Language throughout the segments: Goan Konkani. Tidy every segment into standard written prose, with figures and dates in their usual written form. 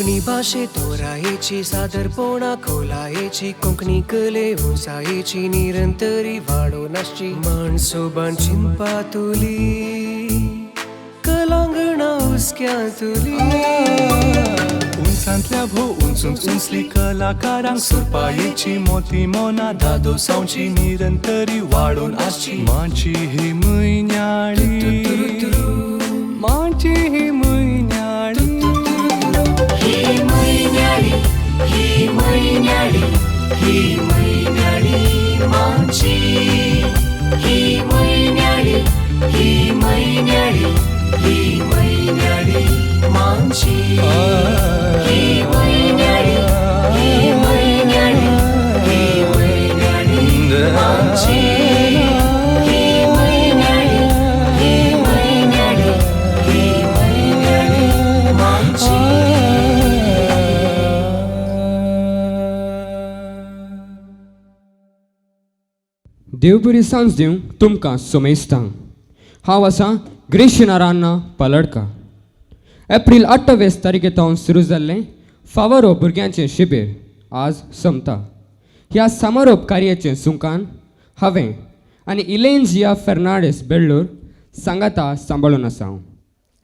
कोंकणी भाशे तोरायेची सादरपणा खोलायेची कोंकणी कले उंचायेची निरंतरी वाडोवन आसची माणसोबान चिंतपा तुली कलांगणा हुस्क्यांतुली उंचांतल्या भोव उंच उंच उंचली कलाकारांक सुरपायेची मोती मोना दादोसांवची निरंतरी वाडोवन आसची माची ही म्हयन्याळी माची ही म्हयन्याळी ही म्हयन्याळी ही म्हयन्याळी ही म्हयन्याळी माची ही म्हयन्याळी ही म्हयन्याळी ही म्हयन्याळी माची ही म्हयन्याळी ही म्हयन्याळी ही म्हयन्याळी माची ही म्हयन्याळी ही म्हयन्याळी ही म्हयन्याळी माची. देव बरी सांज दिवं तुमकां सोमेस्तांक. हांव आसा ग्रेशिनारान्ना पालडका. एप्रील 28 तारखे सावन सुरू जाल्लें फावरो भुरग्यांचें शिबीर आज सोंपता. ह्या समारोप कार्याचें सुंकान हांवें आनी इलेंजिया फेर्नांडीस बेळ्ळूर सांगाता सांबाळून आसा.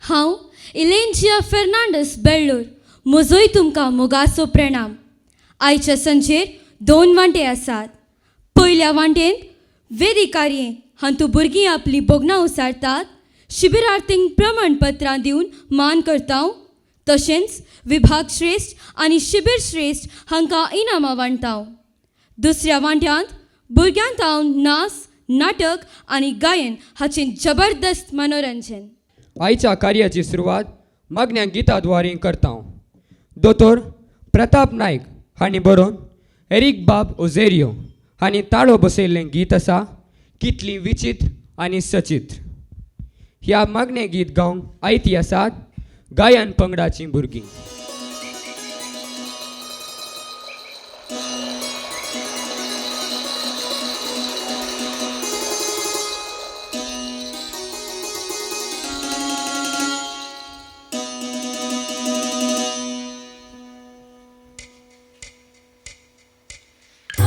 हांव इलेंजिया फेर्नांडीस बेळ्ळूर, म्हजोय तुमकां मोगाचो प्रणाम. आयच्या संजेर 2 वांटे आसात. पयल्या वांटेंत वेदी कार्ये हातूंत भुरगीं आपली भोगणां उसारतात, शिबिरार्थींक प्रमाणपत्रां दिवन मान करता, तशेंच विभाग श्रेश्ठ आनी शिबीर श्रेश्ठ हांकां इनामां वांट्टा. दुसऱ्या वांट्यांत भुरग्यां थावन नाच, नाटक आनी गायन हाचें जबरदस्त मनोरंजन. आयच्या कार्याची सुरवात मागण्या गिताद्वारे करता. दोतोर प्रताप नायक हांणी बरोवन एरीक बाब ओझेरियो हांणी ताळो बसयल्लें गीत आसा कितली विचित्र आनी सचित्र. ह्या मागणें गीत गावंक आयती आसात गायन पंगडाचीं भुरगीं. आ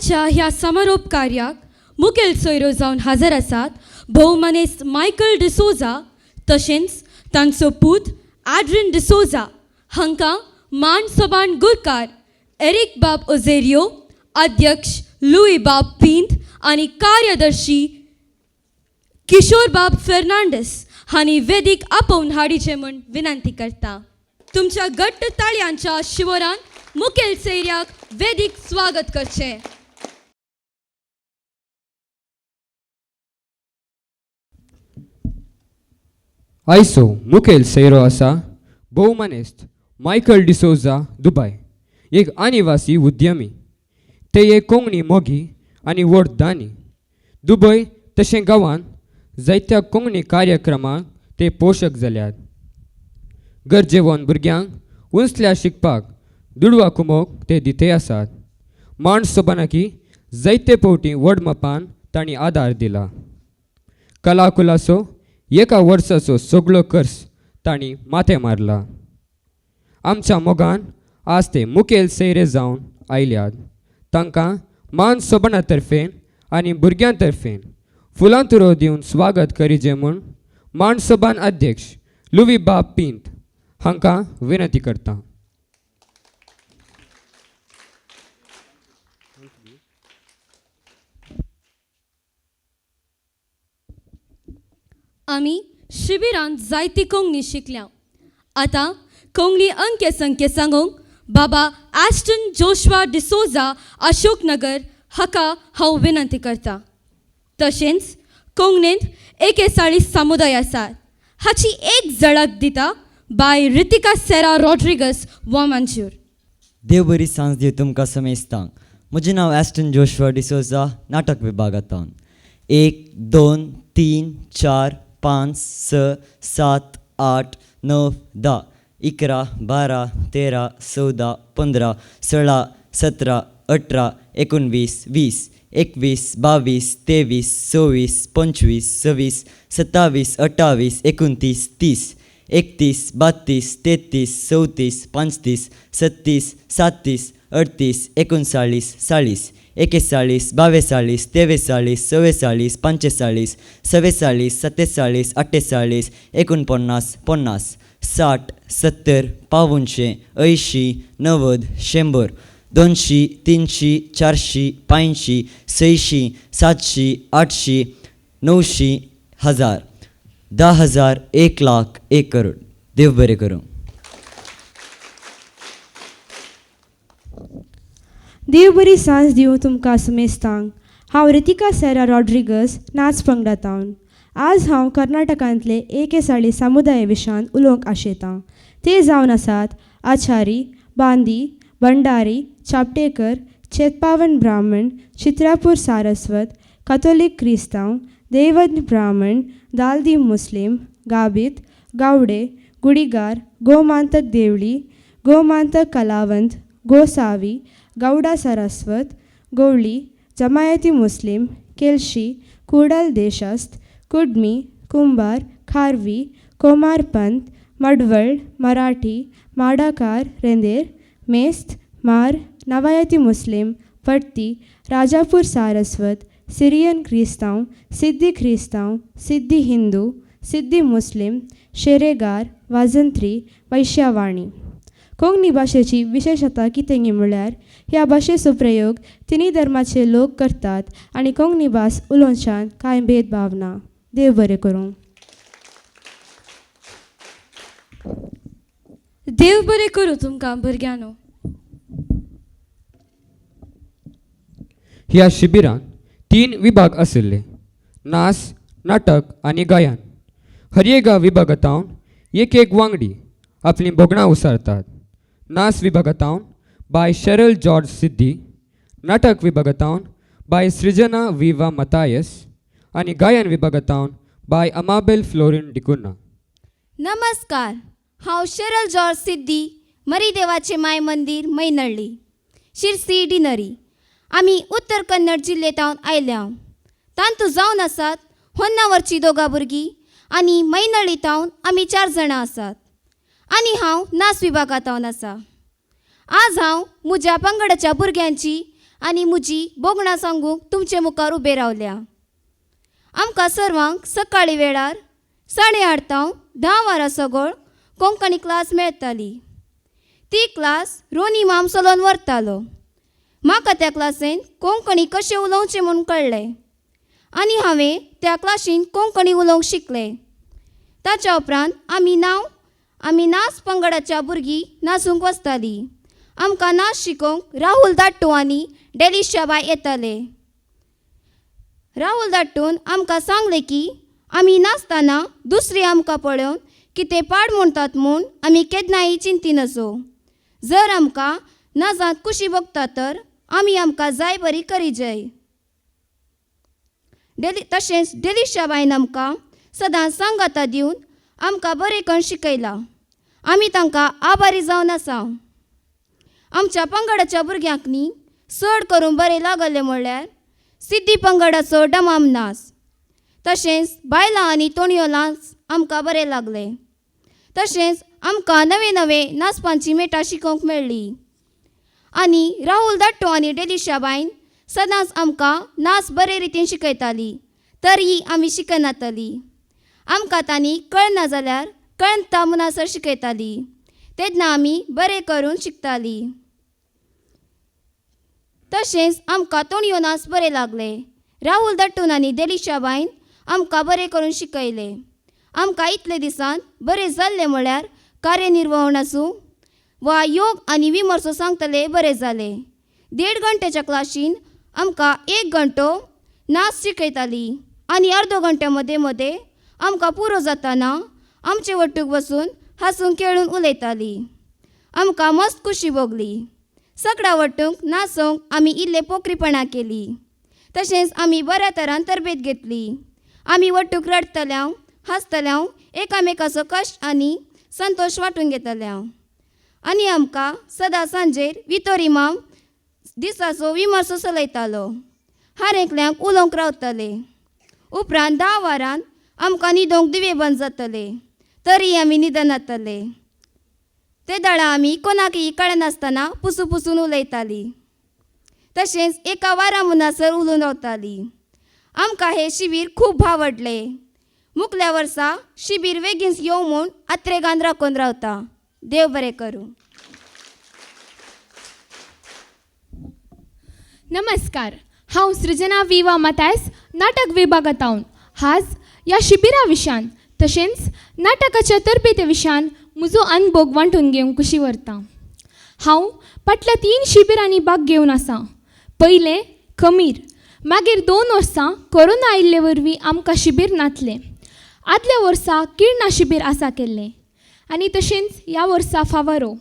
आयच्या ह्या समारोप कार्याक मुखेल सोयरो जावन हजर आसात भोवमानेस्त मायकल डिसोजा तशेंच तांचो पूत आड्रीन डिसोजा हांकां मान सोबान गुरकार एरीक बाब ओझेरियो, अध्यक्ष लुई बाब पिंत आनी कार्यदर्शी किशोर बाब फेर्नांडीस हांणी वेदीक आपोवन हाडीचें म्हूण विनंती करता. तुमच्या घट्ट ताळयांच्या शिवरान मुखेल सैऱ्याक वेदीक स्वागत करचें. आयचो मुखेल सैरो आसा भोवमानेस्त मायकल डिसोजा दुबाय, एक आनिवासी उद्यमी. ते एक कोंकणी मोगी आनी व्हड दानी. दुबय तशें गांवांत जायत्या कोंकणी कार्यक्रमांक ते पोशक जाल्यात. गरजेवन भुरग्यांक उंचल्या शिकपाक दुडवा कुमोक ते दिते आसात. मांड सोबानाकी जायते फावटी व्हड मापान तांणी आदार दिला. कलाकुलाचो एका वर्साचो सगळो खर्च तांणी माथें मारला. आमच्या मोगान आज ते मुखेल सैरे जावन आयल्यात. तांकां मान सोबणा तर्फेन आनी भुरग्यां तर्फेन फुलां तुरो दिवन स्वागत करिजे म्हूण मान सोबान अध्यक्ष लुवी बाब पिंत हांकां विनंती करता. आमी शिबिरांत जायती कोंकणी शिकल्या. आतां कोंकणी अंके संख्ये सांगूंक बाबा ॲस्टन जोशवा डिसोजा अशोकनगर हाका हांव विनंती करता. तशेंच कोंकणींत एकेचाळीस समुदाय आसात हाची एक झळक दिता बाय रितिका सेरा रॉड्रिगस वामांजूर. देव बरी सांज दी तुमकां समेस्तांक. म्हजें नांव ॲस्टन जोशुआ डिसोजा, नाटक विभागांत. 1 2 3 4 5 6 7 8 9 10 11 12 13 14 15 16 17 18 19 20 21 22 23 24 25 26 27 28 29 30 31 32 33 34 35 36 37 38 39 40 41 42 43 44 45 46 47 48 49 50 60 70 85 80 90 100 200 300 400 500 600 700 800 900 1000 10,000 1 लाख 1 करोड. देव बरें करूं. देव बरी सांज दिवं तुमकां समेस्तांक. हांव रितिका सेरा रॉड्रिगस नाच पंगडातावन. आज हांव कर्नाटकांतले एकेचाळीस समुदाय विशयान उलोवंक आशेतां. ते जावन आसात आचारी, बांदी, भंडारी, चापटेकर, चेतपावन ब्राह्मण, चित्रापूर सारस्वत, कथोलीक क्रिस्तांव, दैवज्ञ ब्राह्मण, दालदी मुस्लीम, गाबीत, गावडे, गुडिगार, गोमांतक देवळी, गोमांतक कलावंत, गोसावी, गौडा सरस्वत, गवळी, जमायती मुस्लीम, केलशी, कुडल देशस्थ, कुडमी, कुंभार, खारवी, कोमार पंत, मडवळ, मराठी, माडाकार, रेंदेर, मेस्त, मार, नवायती मुस्लीम, पट्टी, राजापूर सारस्वत, सिरियन क्रिस्तांव, सिद्धी क्रिस्तांव, सिद्धी हिंदू, सिद्धी मुस्लीम, शेरेगार, वाजंत्री, वैश्यावाणी. कोंकणी भाशेची विशेशता कितें म्हळ्यार ह्या भाशेचो प्रयोग तिनूय धर्माचे लोक करतात आनी कोंकणी भास उलोवच्यान कांय भेदभाव ना. देव बरें करूं. देव बरें करूं तुमकां भुरग्यांनो. ह्या शिबिरांत 3 विभाग आशिल्ले, नाच, नाटक आनी गायन. हर एका विभागांत एक एक वांगडी आपलीं भोगणां उसारतात. नाच विभागांत बाय शेरल जॉर्ज सिद्धी, नाटक विभागांत बाय सृजना विवा मतायस आनी गायन विभागांत बाय अमाबेल फ्लोरीन डिकुन्हा. नमस्कार, हांव शेरल जॉर्ज सिद्धी, मरीदेवाचें माय मंदीर, मैनळ्ळी, शिरसी डिनरी. आमी उत्तर कन्नड जिल्लेंत आयल्या. तांतू जावन आसात होन्नावरची दोगां भुरगीं आनी मैनळ्ळींतावन आमी 4 जाणां आसात आनी हांव नाच विभागांत आसा. आज हांव म्हज्या पंगडाच्या भुरग्यांची आनी म्हजी भोगणां सांगूंक तुमचे मुखार उबें रावल्या. आमकां सर्वांक सकाळी वेळार 8:30 तावन 10 वरां सगळ कोंकणी क्लास मेळटाली. ती क्लास रोनी माम चलोवन व्हरतालो. म्हाका त्या क्लासीन कोंकणी कशें उलोवचें म्हूण कळ्ळें आनी हांवें त्या क्लासीन कोंकणी उलोवंक शिकलें. ताच्या उपरांत आमी नाच पंगडाच्या भुरगीं नाचूंक वचतालीं. आमकां नाच शिकोवंक राहुल दाट्टू आनी डेलिशाबाय येताले. राहुल दाट्टून आमकां सांगलें की आमी नाचतना दुसरी आमकां पळोवन कितें पाड म्हणटात म्हूण आमी केन्नाय चिंतिनासो. जर आमकां नाचांत खुशी भोगता तर आमी आमकां जाय बरी करीजय. तशेंच डेलिशाबायन आमकां सदांच सांगाता दिवन आमकां बरें करून शिकयलां. आमी तांकां आभारी जावन आसा. आमच्या पंगडाच्या भुरग्यांक न्ही चड करून बरें लागलें म्हणल्यार सिद्धी पंगडाचो डमाम नाच, तशेंच बायलां आनी तोणयो नाच आमकां बरें लागले. तशेंच आमकां नवे नवे नाचपांची मेटां शिकोवंक मेळ्ळी आनी राहुल दाट्टो आनी डेलिशाबायन सदांच आमकां नाच बरे रितीन शिकयताली, तरी आमी शिकनातली. आमकां तांणी कळना जाल्यार कळटा म्हणसर शिकयताली, तेन्ना आमी बरें करून शिकताली. तशेंच आमकां तोणयो नाच बरें लागले. राहुल दट्टून आनी डेलिशाबायन आमकां बरें करून शिकयलें. आमकां इतले दिसान बरें जाल्लें म्हळ्यार कार्यनिर्वहण आसूं वा योग आनी विमर्सो सांगतले बरें जालें. 1.5 घंट्याच्या क्लासीन आमकां 1 घंटो नाच शिकयताली आनी अर्दो घंट्या मदें मदें आमकां पुरो जाताना आमचे वट्टूक बसून हांसून खेळून उलयताली. आमकां मस्त खुशी भोगली. सगळ्या वट्टूंक नाचोवंक आमी इल्ले पोखरीपणां केली. तशेंच आमी बऱ्या तरान तरबेत घेतली. आमी वट्टूक रडटल्या हांसतल्या एकामेकाचो कश्ट आनी संतोश वांटून घेतल्या आनी आमकां सदां सांजेर वितोरी माम दिसाचो विमर्सो चलयतालो. हर एकल्यांक उलोवंक रावताले. उपरांत 10 वरां आमकां न्हिदोंक दिवे बंद जातले, तरी आमी न्हिदनातले. ते दळा आमी कोणाकय कळनासतना पुसू पुसून उलयताली. तशेंच एका वारा म्हणसर उलोवन रावताली. आमकां हें शिबीर खूब आवडलें. मुखल्या वर्सा शिबीर बेगीन येवं म्हूण आत्रेगान राखून रावता. देव बरें करूं. नमस्कार, हांव सृजना विवा मतायस नाटक विभागांत आज ह्या शिबिरा विशयान तशेंच नाटकाच्या तरबेते विशयान म्हजो अनभोग वांटून घेवंक खुशी व्हरता. हांव फाटल्या 3 शिबिरांनी भाग घेवन आसा. पयलें खमीर, मागीर 2 वर्सां कोरोना आयिल्ले वरवीं आमकां शिबीर नातलें. आदल्या वर्सा किर्णा शिबीर आसा केल्लें आनी तशेंच ह्या वर्सा फावारो.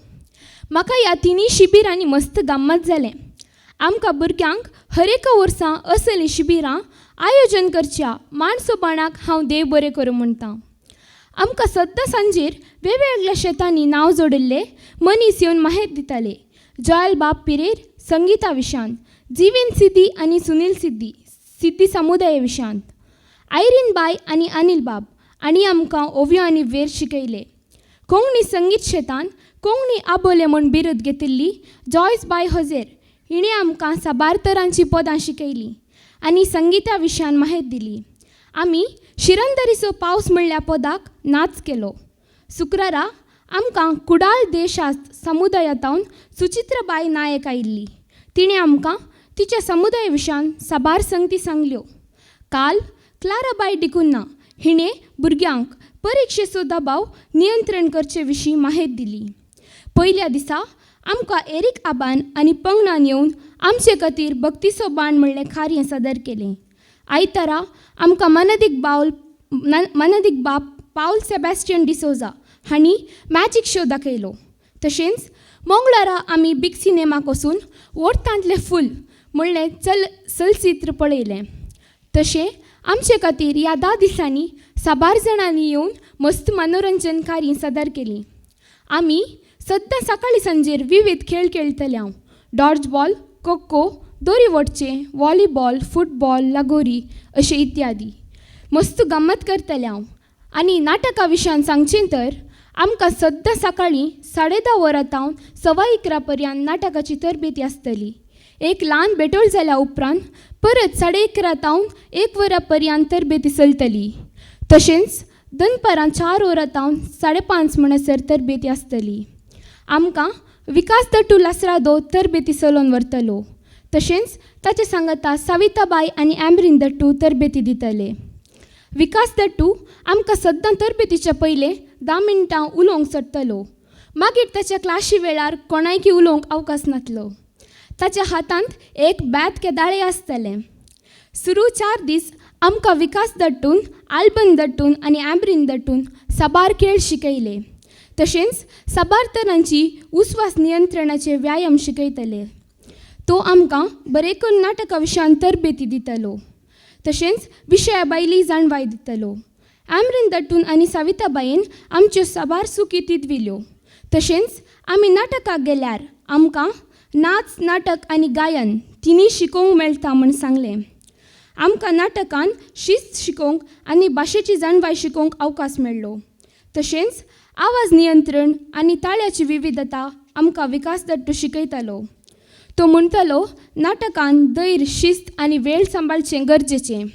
म्हाका ह्या 3 शिबिरांनी मस्त गम्मत जालें. आमकां भुरग्यांक हर एका वर्सा असलीं शिबिरां आयोजन करच्या माणसोबाणाक हांव देव बरें करूं म्हणटा. आमकां सद्दां सांजेर वेगवेगळ्या शेतांनी नांव जोडिल्ले मनीस येवन माहेत दिताले. जॉयल बाब पिरेर संगीता विशयांत, जीवन सिद्धी आनी सुनील सिद्धी सिद्धी समुदाय विशयांत, आयरीन बाय आनी अनिल बाब आनी आमकां ओव्यो आनी वेर शिकयले. कोंकणी संगीत शेतान कोंकणी आबोले म्हूण बिरूद घेतिल्ली जॉयस बाय हजेर हिणें आमकां साबार तरांची पदां शिकयलीं आनी संगीता विशयान माहेत दिली. आमी शिरंदरीचो पावस म्हणल्या पदाक नाच केलो. शुक्रारा आमकां कुडाळ देशास्त समुदायांतून सुचित्रबाय नायक आयिल्ली. तिणें आमकां तिच्या समुदाय विशयान साबार संगती सांगल्यो. काल क्लाराबाय डिकुन्ना हिणें भुरग्यांक परिक्षेचो दबाव नियंत्रण करचे विशीं माहेत दिली. पयल्या दिसा आमकां एरीक आबान आनी पंगडान येवन आमचे खातीर भक्तीचो बाण म्हणलें कार्य सादर केलें. आयतारा आमकां मानदीक बाब पावल सेबॅस्टियन डिसोजा हांणी मॅजीक शो दाखयलो. तशेंच मंगळारा आमी बीग सिनेमाक वचून वोर्तांतलें फूल म्हणलें चलचित्र पळयलें. तशें आमचे खातीर ह्या 10 दिसांनी साबार जाणांनी येवन मस्त मनोरंजन कार्य सादर केलीं. आमी सद्दां सकाळी सांजेर विविध खेळ खेळटले. डॉर्ज बॉल, खो-खो, दोरी वटचें, वॉलीबॉल, फुटबॉल, लगोरी अशें इत्यादी. मस्त गम्मत करतले हांव. आनी नाटका विशयान सांगचें तर आमकां सद्दां सकाळीं 10:30 वरां तावन 11:15 पर्यंत नाटकाची तरबेती आसतली. एक ल्हान बेटोळ जाल्या उपरांत परत 11:30 तावन 1 वरां पर्यंत तरबेती चलतली. तशेंच दनपारां 4 वरां तावन 5:30 म्हणसर तरबेती आसतली. आमकां विकास दट्टू लासरादो तरबेती चलोवन व्हरतलो. तशेंच ताचे सांगाता साविताबाय आनी एमरीन दट्टू तरबेती दितले. विकास दट्टू आमकां सद्दां तरबेतीच्या पयले 10 मिनटां उलोवंक सोडटलो. मागीर ताच्या क्लाशी वेळार कोणायकी उलोवंक अवकाश नातलो. ताच्या हातांत एक बॅत केदाळें आसतलें. सुरू 4 दीस आमकां विकास दट्टून, आल्बन दट्टून आनी एमरीन दट्टून साबार खेळ शिकयले. तशेंच साबार तरांची उस्वास नियंत्रणाचे व्यायाम शिकयतले. तो आमकां बरें करून नाटका विशयान तरबेती दितलो. तशेंच विशया भायली जाणवाय दितलो. एमरीन दट्टून आनी साविताबायेन आमच्यो साबार सुकी तिदविल्यो. तशेंच आमी नाटकाक गेल्यार आमकां नाच, नाटक आनी गायन तिनूय शिकोवंक मेळटा म्हूण सांगलें. आमकां नाटकान शिस्त शिकोवंक आनी भाशेची जाणवाय शिकोवंक अवकाश मेळ्ळो. तशेंच आवाज नियंत्रण आनी ताळ्याची विविधता आमकां विकास दट्टू शिकयतालो. तो म्हणटलो नाटकान धैर्य, शिस्त आनी वेळ सांबाळचें गरजेचें.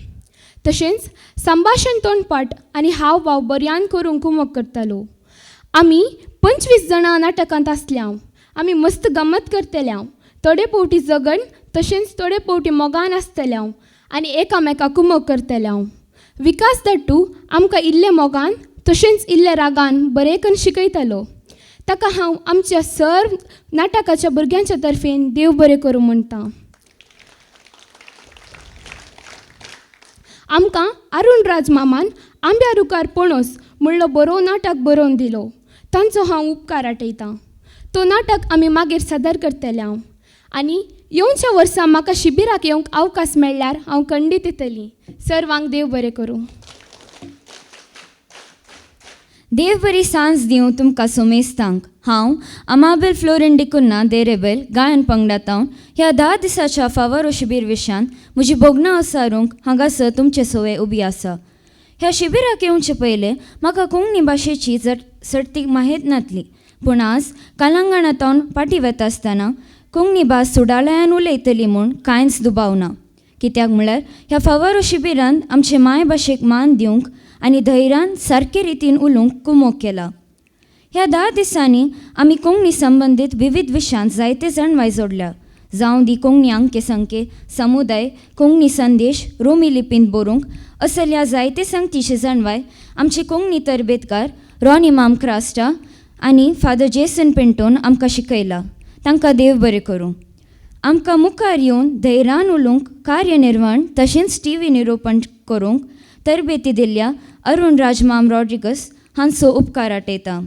तशेंच संभाशण तोंडपाठ आनी हावभाव बऱ्यान करूंक कुमक करतालो. आमी 25 जाणां नाटकांत आसल्या. आमी मस्त गमत करतल्या. थोडे फावटी जगण तशेंच थोडे फावटी मोगान आसतल्या आनी एकामेका कुमक करतल्या. विकास दट्टू आमकां इल्ले मोगान तशेंच इल्ले रागान बरें करून शिकयतालो. ताका हांव आमच्या सर्व नाटकाच्या भुरग्यांच्या तर्फेन देव बरें करूं म्हणटा. आमकां अरुण राज मामान आंब्या रुखार पणस म्हणलो बरो नाटक बरोवन दिलो. तांचो हांव उपकार आठयतां. तो नाटक आमी मागीर सादर करतले हांव आनी येवच्या वर्सा म्हाका शिबिराक येवंक अवकाश मेळ्ळ्यार हांव खंडीत येतली. सर्वांक देव बरें करूं. देव बरी सांज दिवं तुमकां सोमेस्तांक. हांव अमाबेल फ्लोरिन डिकुन्ना देरेबेल गायन पंगडातावन ह्या 10 दिसाच्या फावरो शिबीर विशयान म्हजी भोगणां असारूंक हांगासर तुमचे सोवे उबी आसा. ह्या शिबिराक येवचे पयलें म्हाका कोंकणी भाशेची सर्तीक माहेत नातली, पूण आज कालांगणांतावन फाटीं वता आसतना कोंकणी भास सुडाळ्यान उलयतली म्हूण कांयच दुबाव ना. कित्याक म्हळ्यार ह्या फावरो शिबिरान आमचे मायभाशेक मान दिवंक आनी धैर्यान सारके रितीन उलोवंक कुमोक केला. ह्या 10 दिसांनी आमी कोंकणी संबंदीत विविध विशयांत जायते जाणवाय जोडल्या. जावं दी कोंकणी अंके संके, समुदाय, कोंकणी संदेश रोमी लिपींत बरोवंक असल्या जायते संगतीचे जाणवाय आमचे कोंकणी तरबेतकार रॉनी माम क्रास्टा आनी फादर जेसन पिंटोन आमकां शिकयला. तांकां देव बरें करूं. आमकां मुखार येवन धैर्यान उलोवंक, कार्यनिर्वण तशेंच टीव्ही निरुपण करूंक तरबेती दिल्ल्या अरुण राज माम रॉड्रिगस हांचो उपकार आठयता.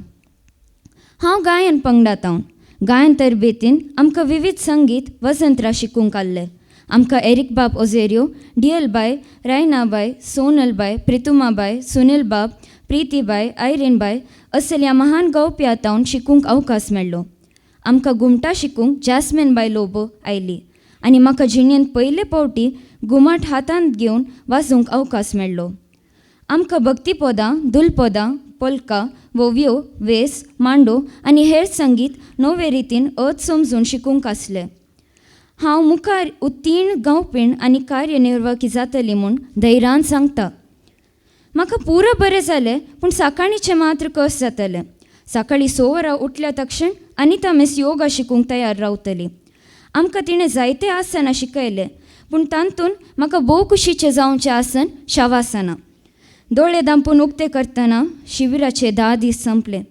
हांव गायन पंगडातावन गायन तरबेतीन आमकां विविध संगीत वसंतरा शिकूंक आसलें. आमकां एरिक बाब ओझेरियो, डियल बाय, रायनाबाय, सोनल बाय, प्रितुमाबाय, सुनील बाब, प्रितीबाय, आयरीन बाय असल्या महान गावप्यातावन शिकूंक अवकाश मेळ्ळो. आमकां घुमटां शिकूंक जास्मिन बाय लोबो आयली आनी म्हाका जिणेंत पयले फावटी घुमट हातांत घेवन वाजोवंक अवकाश मेळ्ळो. आमकां भक्तीपदां, दुलपदां, पोलका, वोवयो, वेस, मांडो आनी हेर संगीत नवे रितीन अर्थ समजून शिकूंक आसलें. हांव मुखार उत्तीर्ण गावपीण आनी कार्यनिर्वाही जातली म्हूण धैर्यान सांगता. म्हाका पुरो बरें जालें, पूण सकाळीचें मात्र कस जातलें. सकाळीं 6 वरां उठल्या तक्षण अनिता मिस योगा शिकूंक तयार रावतली. आमकां तिणें जायते आसनां शिकयले, पूण तातूंत म्हाका भोव खुशीचें जावचें आसन शवासना. दोळे दांपून उक्ते करतना शिबिराचे 10 दीस संपले.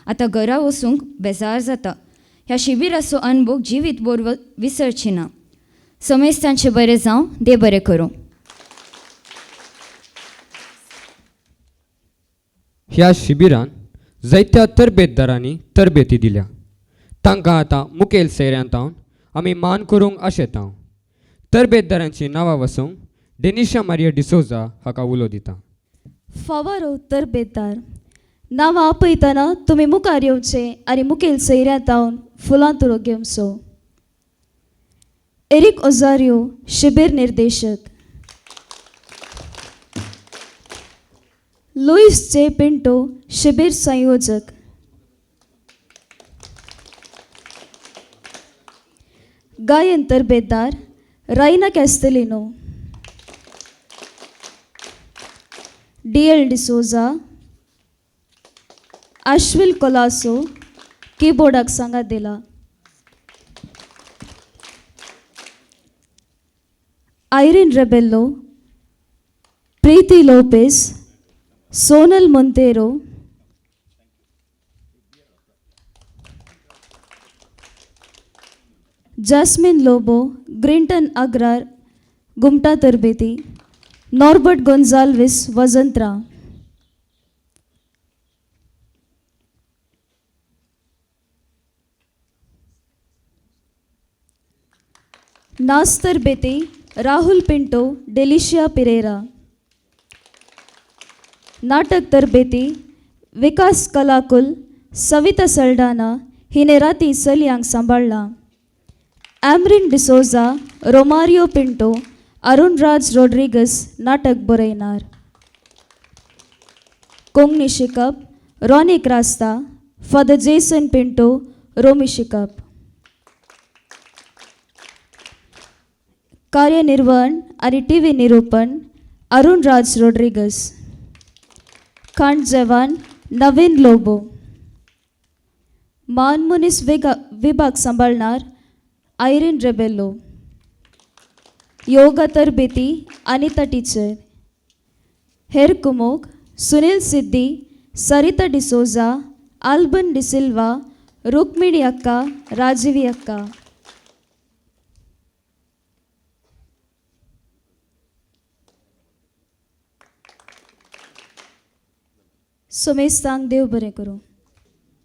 आतां घरा वचूंक बेजार जाता. ह्या शिबिराचो अनुभव जिवीत भर विसरची ना. समेस्तांचें बरें जावं, देव बरें करूं. ह्या शिबिरान जायत्या तरबेतदारांनी तरबेती दिल्या. तांकां आतां मुखेल सैऱ्यांतावन आमी मान करूंक आशेता. तरबेतदारांची नांवां वसूंक डेनिशा मारिया डिसोजा हाका उलो दिता. फावरो तरबेतदार नांवां आपयतना तुमी मुखार येवचें आनी मुखेल सैऱ्यांतावन फुलां तुरो घेवचो. एरिक ओझारियो, शिबीर निर्देशक. लुईस जे पिंटो, शिबीर संयोजक. गायन तरबेदार Raina Castelino, D L D'Souza, Ashwil Colaco किबोर्डाक सांगात दिला. Irene Rebello, Preeti Lopes, Sonal Monteiro, Jasmine Lobo, Grinton Agrar Gumta तरबेती, Norbert Gonsalves वजंत्रा. नाच तरबेती राहुल पिंटो, डेलिशिया पिरेरा. नाटक तरबेती विकास कलाकुल, सविता सल्डाना हिणे राती चलयांक सांबाळ्ळां. एमरीन डिसोजा, रोमारियो पिंटो, अरुणराज रॉड्रिगस नाटक बरयणार. कोंकणी शिकप Ronnie Crasta, father Jason Pinto, रोमी शिकप. कार्यनिर्वहण आनी टी व्ही निरूपण अरुणराज रॉड्रिगस. खाण जेवण नवीन लोबो. मान मनीस विभाग सांबाळणार आयरीन रेबेलो. योगा तरबेती अनिता टीचर. हेर कुमोक सुनील सिद्दी, सरिता डिसोजा, आल्बन डिसिल्वा, रुक्मिणी अक्का, राजीवी अक्का. सोमेस्तांक देव बरें करूं.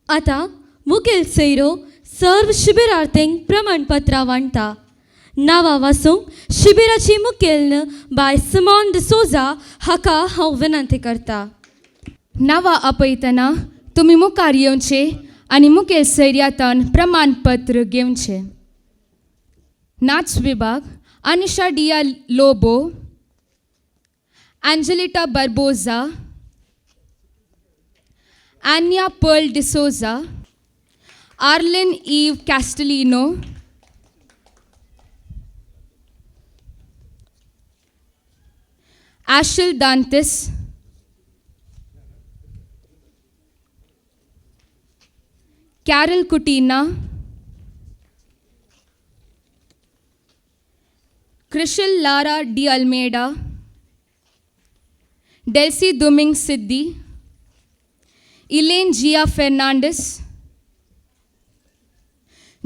आतां मुखेल सैरो सर्व शिबिरार्थींक प्रमाणपत्रां वांट्टा. नांवां वाचूंक शिबिराची मुखेल बाय सिमॉन डिसोजा हाका हांव विनंती करता. नांवां आपयतना तुमी मुखार येवचे आनी मुखेल सैर्यातान प्रमाणपत्र घेवचें. नाच विभाग Anisha Diya Lobo, Angelita Barbosa, Anya Pearl D'Souza, Arlene Eve Castelino, Ashil Dantes, Carol Coutinho, Krishal Lara D Almeida, Delcy Duming Siddi, Elaine Gia Fernandes,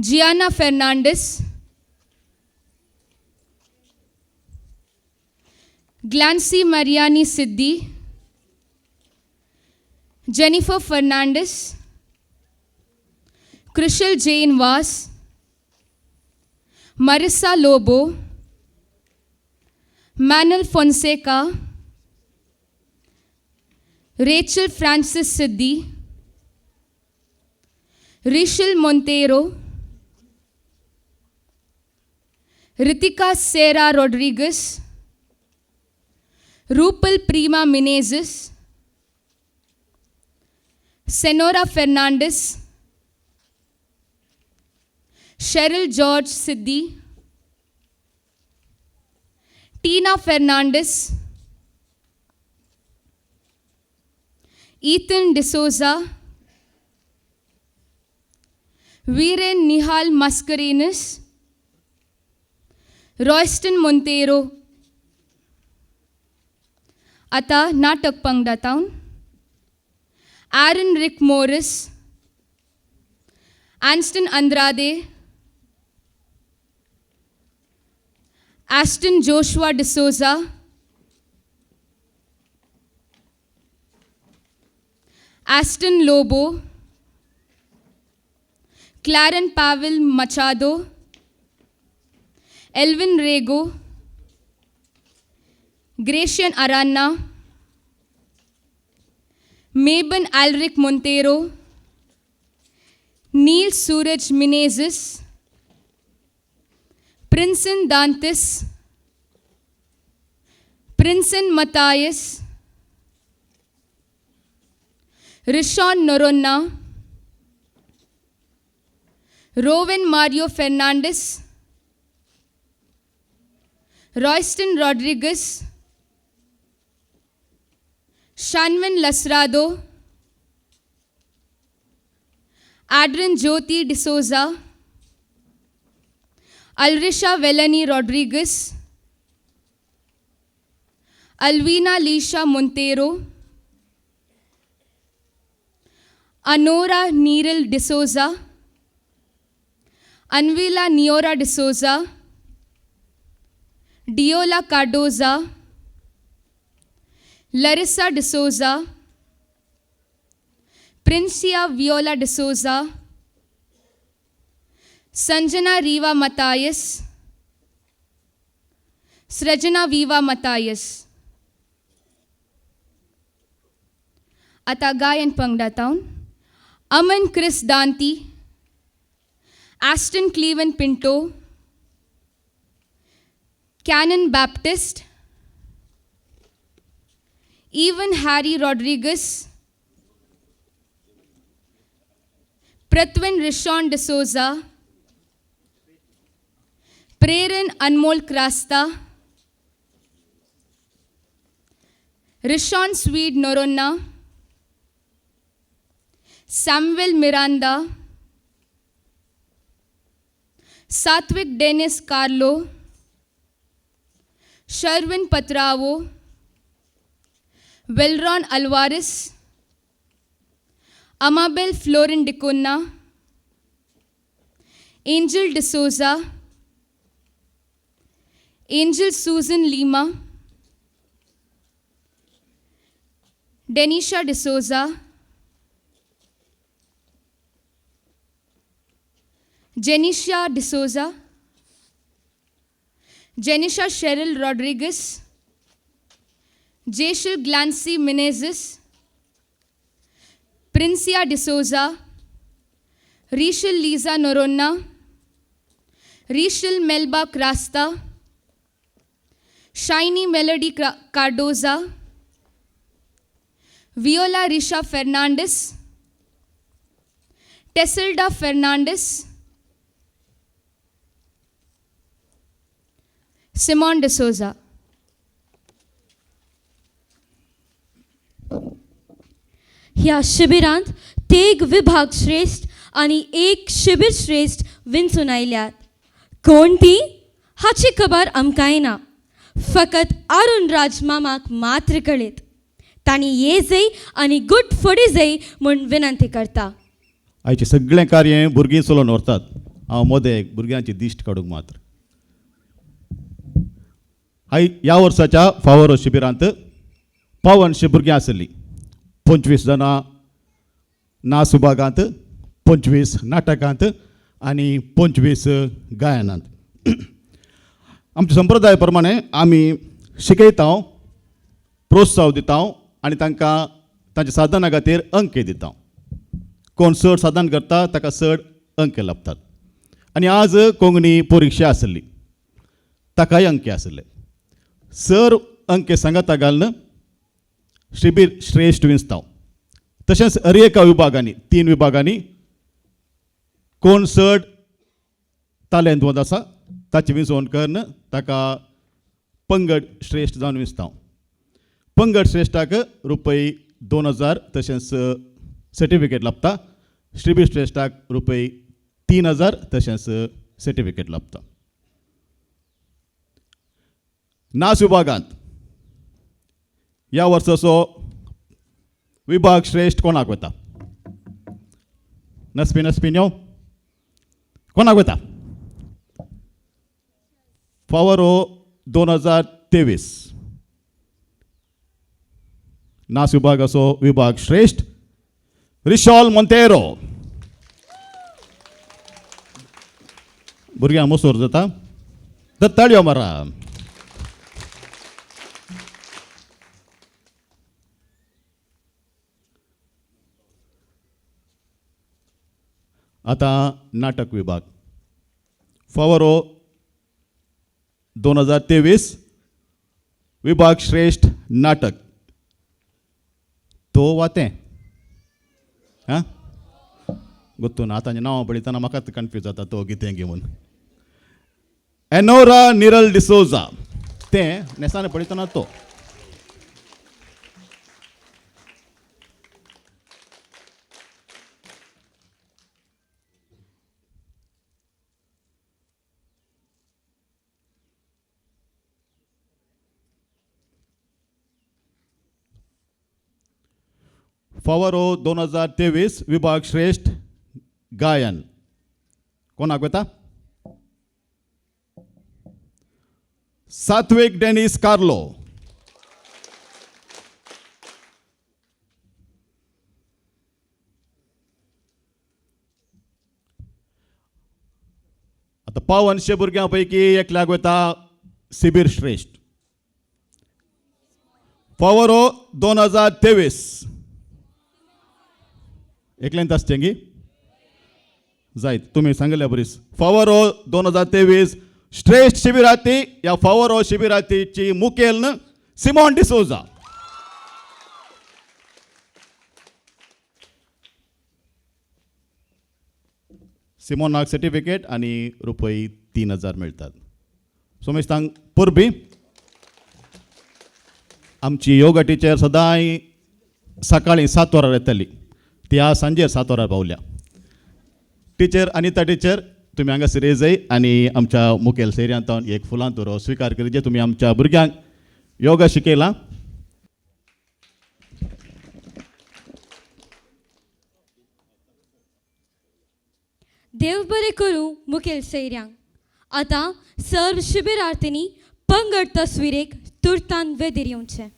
Gianna Fernandes, Glancy Mariani Siddi, Jennifer Fernandes, Krishal Jane Vaz, Marissa Lobo, Manuel Fonseca, Rachel Francis Siddi, Rishil Monteiro, Ritika Sera Rodrigues, Rupal Prima Menezes, Senora Fernandes, Cheryl George Siddi, Tina Fernandes, Ethan D'Souza, Viren Nihal Mascarenhas, Royston Monteiro. आता नाटक पंगडातावन Aaron Rick Morris, Anston Andrade, Aston Joshua D'Souza, Aston Lobo, Claren Pavel Machado, Elvin Rego, Gracian Aranha, Maben Alric Monteiro, Neil Suraj Menezes, Princeton Dantes, Princeton Mathias, Rishon Noronha, Rowan Mario Fernandes, Royston Rodrigues, Shanvin Lasrado, Adrian Jyoti D'Souza, Alrisha Velani Rodrigues, Alvina Lisha Monteiro, Anora Neeral D'Souza, Anvila Neora D'Souza, Diola Cardoza, Larissa D'Souza, Princia Viola D'Souza, Sanjana Riva Mathias, Srujana Viva Mathias. आतां गायन पंगडा तावन Aman Chris Danti, Aston Cleven Pinto, Canon Baptist, Evan Harry Rodrigues, Prathvin Rishon D'Souza, Preran Anmol Crasta, Rishon Swede Noronha, Samuel Miranda, Satvik Dennis Carlo, Sharvin Patrao, Velron Alvares, Amabel Florin D'Cunha, Angel D'Souza, Angel Susan Lima, Denisha D'Souza, Jenisha D'Souza, Jenisha Cheryl Rodrigues, Jeshil Glancy Menezes, Princia D'Souza, Rishil Liza Noronha, Rishil Melba Crasta, Shiny Melody Cardoza, Viola Risha Fernandes, Tessilda Fernandes, Simon D'Souza. ह्या शिबिरांत तेग विभाग श्रेश्ठ आनी एक शिबीर श्रेश्ठ विंचून आयल्यात. कोण ती हाची खबर आमकांय ना, फकत अरुण राज मामाक मात्र कळीत. तांणी ये जय आनी गुड फुडें जय म्हूण विनंती करता. आयचें सगळें कार्य भुरगीं चलोवन व्हरतात. हांव मोदेक भुरग्यांची दिश्ट काडूंक मात्र. हाय ह्या वर्साच्या फावरो शिबिरांत 52 भुरगीं आसलीं. 25 जाणां नाच विभागांत, 25 नाटकांत आनी 25 गायनांत. आमच्या संप्रदाय प्रमाणे आमी शिकयता, प्रोत्साहन दिता आनी तांकां तांच्या साधना खातीर अंक दिता. कोण चड साधन करता ताका चड अंक लाभतात. आनी आज कोंकणी परिक्षा आसली, ताकाय अंक आसले. सर अंक सांगाता घालून शिबीर श्रेश्ठ विंचता. तशेंच हर एका विभागांनी, 3 विभागांनी कोण चड तालेंतवंत आसा ताची विंचवण करून ताका पंगड श्रेश्ठ जावन विंचता. पंगड श्रेश्ठाक रुपये 2000 तशेंच सर्टिफिकेट लाभता. शिबीर श्रेश्ठाक रुपये 3000 तशेंच सर्टिफिकेट लाभता. नाच विभागांत ह्या वर्साचो विभाग श्रेश्ठ कोणाक वता? नसपी नसपी न्यो कोणाक वता? फावरो 2023 नाच विभागाचो विभाग श्रेश्ठ रिशॉल मोंतेरो. भुरग्यांक मोसोर जाता तर ताळयो मारा. आतां नाटक विभाग फावरो 2023 विभाग श्रेश्ठ नाटक तो वा तें हां गोत्तू ना. आतां नांव पळयतना म्हाका कन्फ्यूज जाता तो कितें घेवन. एनोरा निरल डिसोजा. तें नेसाने पळयतना तो फावरो 2023 विभाग श्रेष्ठ गायन कोणाक वता? सात्विक डेनिस कार्लो. आता 55 भुरग्यां पैकी एकल्याक वता शिबीर श्रेष्ठ. फावरो 2023 एकल्यान आसचें जायत तुमी सांगल्या बरीच. फावरो 2023 श्रेष्ठ शिबिरार्थी ह्या फावरो शिबिरार्थीची मुखेल सिमॉन डिसोजा. सिमोनाक सर्टिफिकेट आनी रुपये 3000 मेळटात. सोमेस्तांक परबी. आमची योगा टिचर सदांय सकाळीं 7 वरां येताली, ती आज सांजेर 7 वरां पावल्या. टिचर अनिता टिचर तुमी हांगासर येजय आनी आमच्या मुखेल सैऱ्यांत एक फुलां तुरो स्विकार करचे. तुमी आमच्या भुरग्यांक योगा शिकयला. देव बरें करूं मुखेल सैऱ्यांक. आतां सर्व शिबिरार्थींनी पंगड तस्विरेक तुर्तान वेदीर येवचें.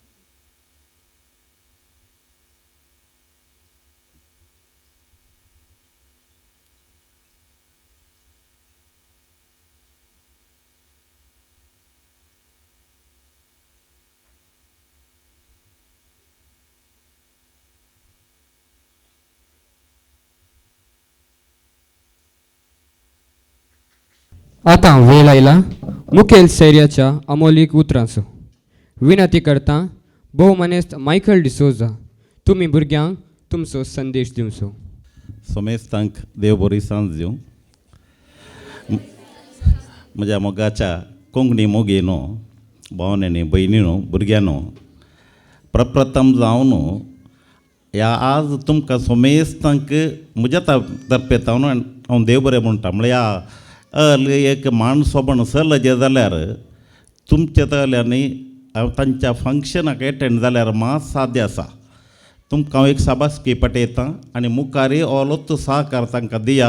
आतां वेळ आयला मुखेल सैर्याच्या अमोलीक उतरांचो. विनंती करता भोवमानेस्त मायकल डिसोजा तुमी भुरग्यांक तुमचो संदेश दिवचो. सोमेस्तांक देव बरी सांज दिवं. म्हज्या मोगाच्या कोंकणी मोगीनो, भावनांनी, भयणीनो, भुरग्यांनो, प्रप्रथम जावन ह्या आज तुमकां सोमेस्तांक म्हज्या तर्फे जावन हांव देव बरें म्हणटा. म्हळ्यार ह्या एक मान सोबण सरलें जाल्यार तुमच्या तल्यांनी तांच्या फंक्शनाक एटेंड जाल्यार मात साद्य आसा. तुमकां हांव एक शाबासकी पटयता आनी मुखारय ओलोच सहकार तांकां दिया.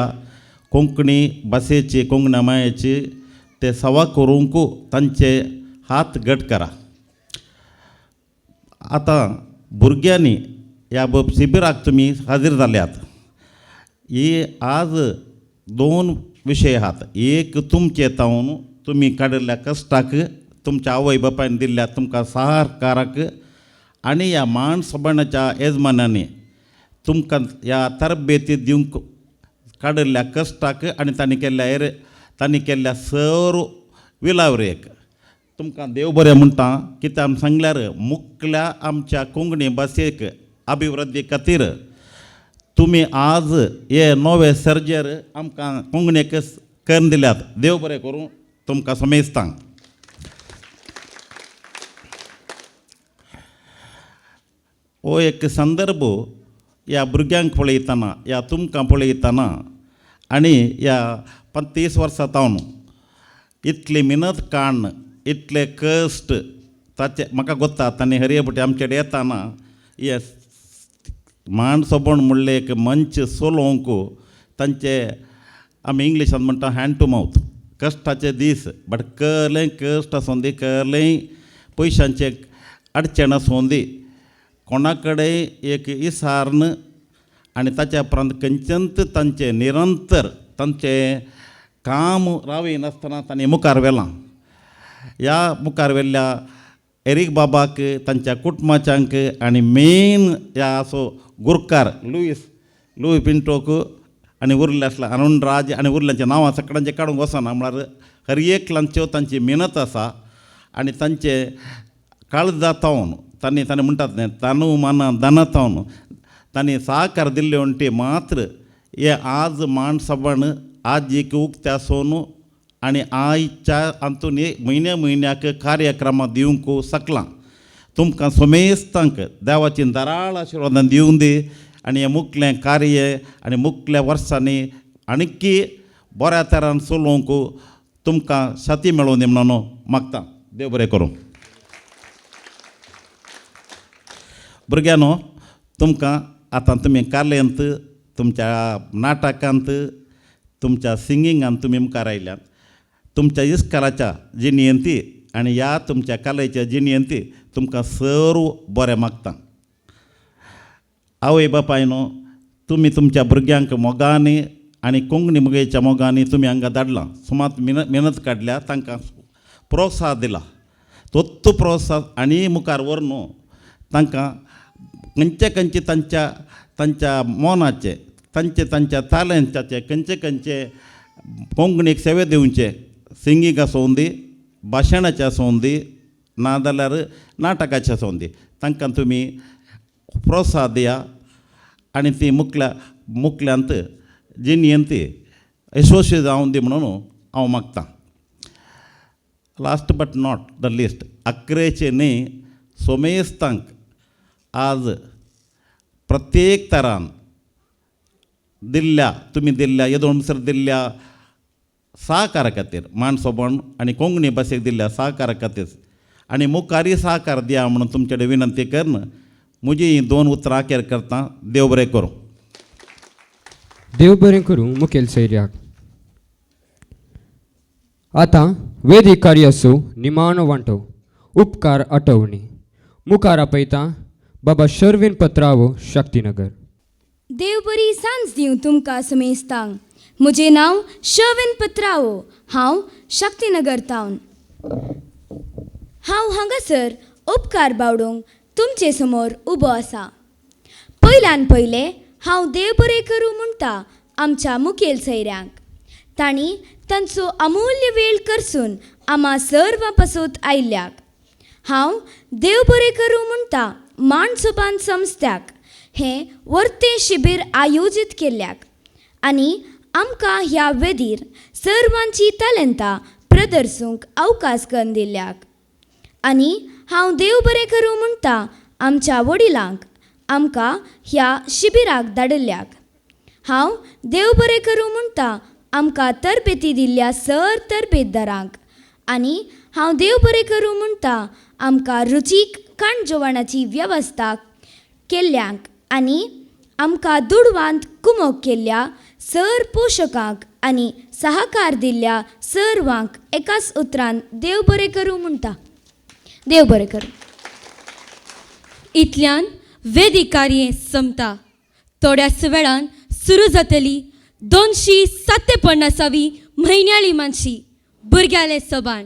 कोंकणी भाशेची, कोंकणी मायेची ते सवा करूंक तांचे हात घट करा. आतां भुरग्यांनी ह्या शिबिराक तुमी हाजीर जाल्यात. ही आज 2 विशय आहात. एक तुमचे तावन तुमी काडिल्ल्या कश्टाक, तुमच्या आवय बापायन दिल्ल्या तुमकां सहकाराक आनी ह्या मान सभाणाच्या येजमानांनी तुमकां ह्या तरबेती दिवंक काडिल्ल्या कश्टाक आनी तांणी केल्ल्या तांणी केल्ल्या सर्व विलावरेक तुमकां देव बरें म्हणटा. कित्याक आमी सांगल्यार मुखल्या आमच्या कोंकणी भाशेक अभिवृद्धी खातीर तुमी आज हे नवे सर्जर आमकां कोंकणीक करून दिल्यात. देव बरें करूं तुमकां समेस्तांक. हो एक संदर्भ ह्या भुरग्यांक पळयतना, ह्या तुमकां पळयतना आनी ह्या 35 वर्सां तावन इतली मिनत काडून, इतले कश्ट ताचे म्हाका गोत्ता. तांणी हरये पटी आमचे कडेन येताना हे मान सोबण म्हणलें एक मंच चलोवंक तांचे आमी इंग्लिशान म्हणटा हँड टू मावथ कश्टाचे दीस. बट कहलें कश्ट आसूं दी, कहलें पयशांचें अडचण आसूं दी, कोणा कडेन एक इसार्न आनी ताच्या उपरांत खंयच्यान तांचें निरंतर तांचें काम राविनासतना तांणी मुखार व्हेलां. ह्या मुखार व्हेल्ल्या एरीक बाबाक, तांच्या कुटुंबाच्यांक आनी मेन ह्या असो गुरकार लुईस पिंटोक आनी उरले आसला अरुण राज आनी उरल्यांचें नांवां सगळ्यांचें काडूंक वचना. म्हळ्यार हर एकल्यांच्यो तांची मेहनत आसा आनी तांचे काळजा तावन तांणी तांणी म्हणटात न्ही तानू माना दाना तावन तांणी सहकार दिल्ले म्हणटी मात्र हे आज मान सभाण आज एक उक्ते आसून आनी आयच्या हातून म्हयन्या म्हयन्याक कार्यक्रमां दिवंक शकलां. तुमकां समेस्तांक देवाची दराळ आशिर्वादान दिवंक दी आनी हें मुखलें कार्य आनी मुखल्या वर्सांनी आणकी बऱ्या तरान चलोवंक तुमकां साथी मेळोवन दी म्हणून मागता. देव बरें करूं. भुरग्यांनो, तुमकां आतां तुमी कालेंत, तुमच्या नाटकांत, तुमच्या सिंगिंगान तुमी मुखार आयल्यात. तुमच्या इस्कालाच्या जिणेंत आनी ह्या तुमच्या कलेच्या जिणेंत तुमकां सर्व बरें मागता. आवय बापायनो, तुमी तुमच्या भुरग्यांक मोगांनी आनी कोंकणी मोगेच्या मोगांनी तुमी हांगा धाडलां, सुमार मेहनत काडल्या, तांकां प्रोत्साह दिला. तोत्त प्रोत्साह आनी मुखार व्हरून तांकां खंयचे खंयचे तांच्या तांच्या मनाचे तांचे तांच्या तालंताचे खंयचे खंयचे कोंकणीक सेवे दिवचे, सिंगींग आसूं दी, भाशणाचें आसूं दी, नाजाल्यार नाटकाचें आसूं दी, तांकां तुमी प्रोत्साह दिया आनी ती मुखल्या मुखल्यांत जिणेंत यशस्वी जावन दी म्हणून हांव मागतां. Last but not the least, अकरेचे न्ही सोमेस्तांक आज प्रत्येक तरान दिल्ल्या तुमी दिल्ल्या येदोळसर दिल्ल्या सहकारा खातीर, मानसोबण आनी कोंकणी भाशेक दिल्ल्या सहकारा खातीर आनी मुखारय सहकार दिया म्हणून तुमचे कडेन विनंती करून म्हजी हीं दोन उतरां अखेर करता. देव बरें करूं. देव बरें करूं मुखेल सैर्याक. आतां वेदीक कार्याचो निमाणो वांटो उपकार आठवणी मुखार आपयता बाबा शर्विन पत्रावो, शक्तीनगर. देव बरी सांज दिवं तुमकां समेस्तांक. म्हजें नांव शर्विन पत्रावो, हांव शक्तीनगर तावन. हांव हांगासर उपकार बावडूंक तुमचे समोर उबो आसा. पयल्यान पयलें हांव देव बरें करूं म्हणटा आमच्या मुखेल सैऱ्यांक. तांणी तांचो अमूल्य वेळ करसून आमा सर्व पसूत आयिल्ल्याक. हांव देव बरें करूं म्हणटा माणसोबान संस्थ्याक हें वर्तें शिबीर आयोजीत केल्ल्याक आनी आमकां ह्या वेदीर सर्वांची तालंतां प्रदर्सूंक अवकाश करून दिल्ल्याक. आनी हांव देव बरें करूं म्हणटा आमच्या वडिलांक आमकां ह्या शिबिराक धाडिल्ल्याक. हांव देव बरें करूं म्हणटा आमकां तरबेती दिल्ल्या सर तरबेतदारांक. आनी हांव देव बरें करूं म्हणटा आमकां रुचीक खाण जेवणाची वेवस्था केल्ल्यांक आनी आमकां दुडवांत कुमोक केल्ल्या सर पोशकांक आनी सहकार दिल्ल्या सर्वांक एकाच उतरान देव बरें करूं म्हणटा. देव बरें करूं. इतल्यान वेदीक कार्य सोंपता. थोड्याच वेळान सुरू जातली 257 म्हयन्याळी मानशी भुरग्याले सबाण.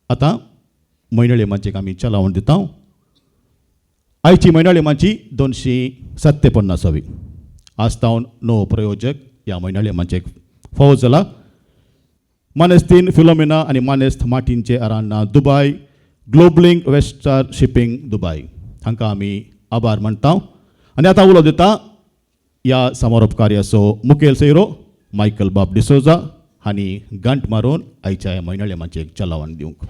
आतां म्हयन्याळी मांचेक आमी चलावण दिता. आयची म्हयन्याळी मांची 257. आज तावन नवो प्रयोजक ह्या म्हयन्याळी मांचेक फावो जाला. मानेस्तीन फिलोमिना आनी मानेस्त मार्टीनचे Aranha, Dubai, Globalink West Star shipping Dubai हांकां आमी आभार मानता. आनी आतां उलो दिता ह्या समारोप कार्याचो मुखेल सोयरो मायकल बाब डिसोजा हांणी घांट मारून आयच्या ह्या म्हयन्याळी मांचेक चलावण दिवंक.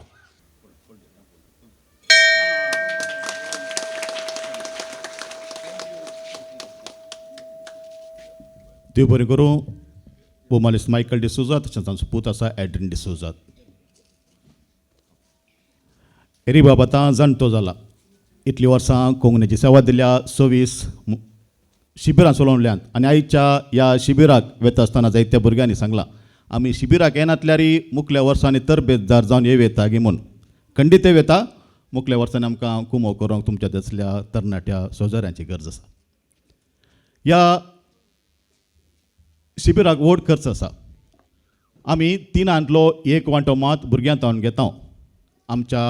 देव बरें करूं. भोवमानेस्त मायकल डिसोजा तशेंच तांचो पूत आसा एड्रीन डिसोजा. एरी बाब आतां जाणटो जाला. इतलीं वर्सां कोंकणीची सेवा दिल्या, 26 शिबिरां चलोवल्यांत आनी आयच्या ह्या शिबिराक वेता आसतना जायत्या भुरग्यांनी सांगलां आमी शिबिराक येनातल्यारी मुखल्या वर्सांनी तरबेजदार जावन येव येता गी म्हूण. खंडीत येव येता. मुखल्या वर्सांनी आमकां कुमो करूंक तुमच्या तसल्या तरणाट्या सोजाऱ्यांची गरज आसा. ह्या शिबिराक व्हड खर्च आसा. आमी तिनांतलो एक वांटो मात भुरग्यां तावन घेता. आमच्या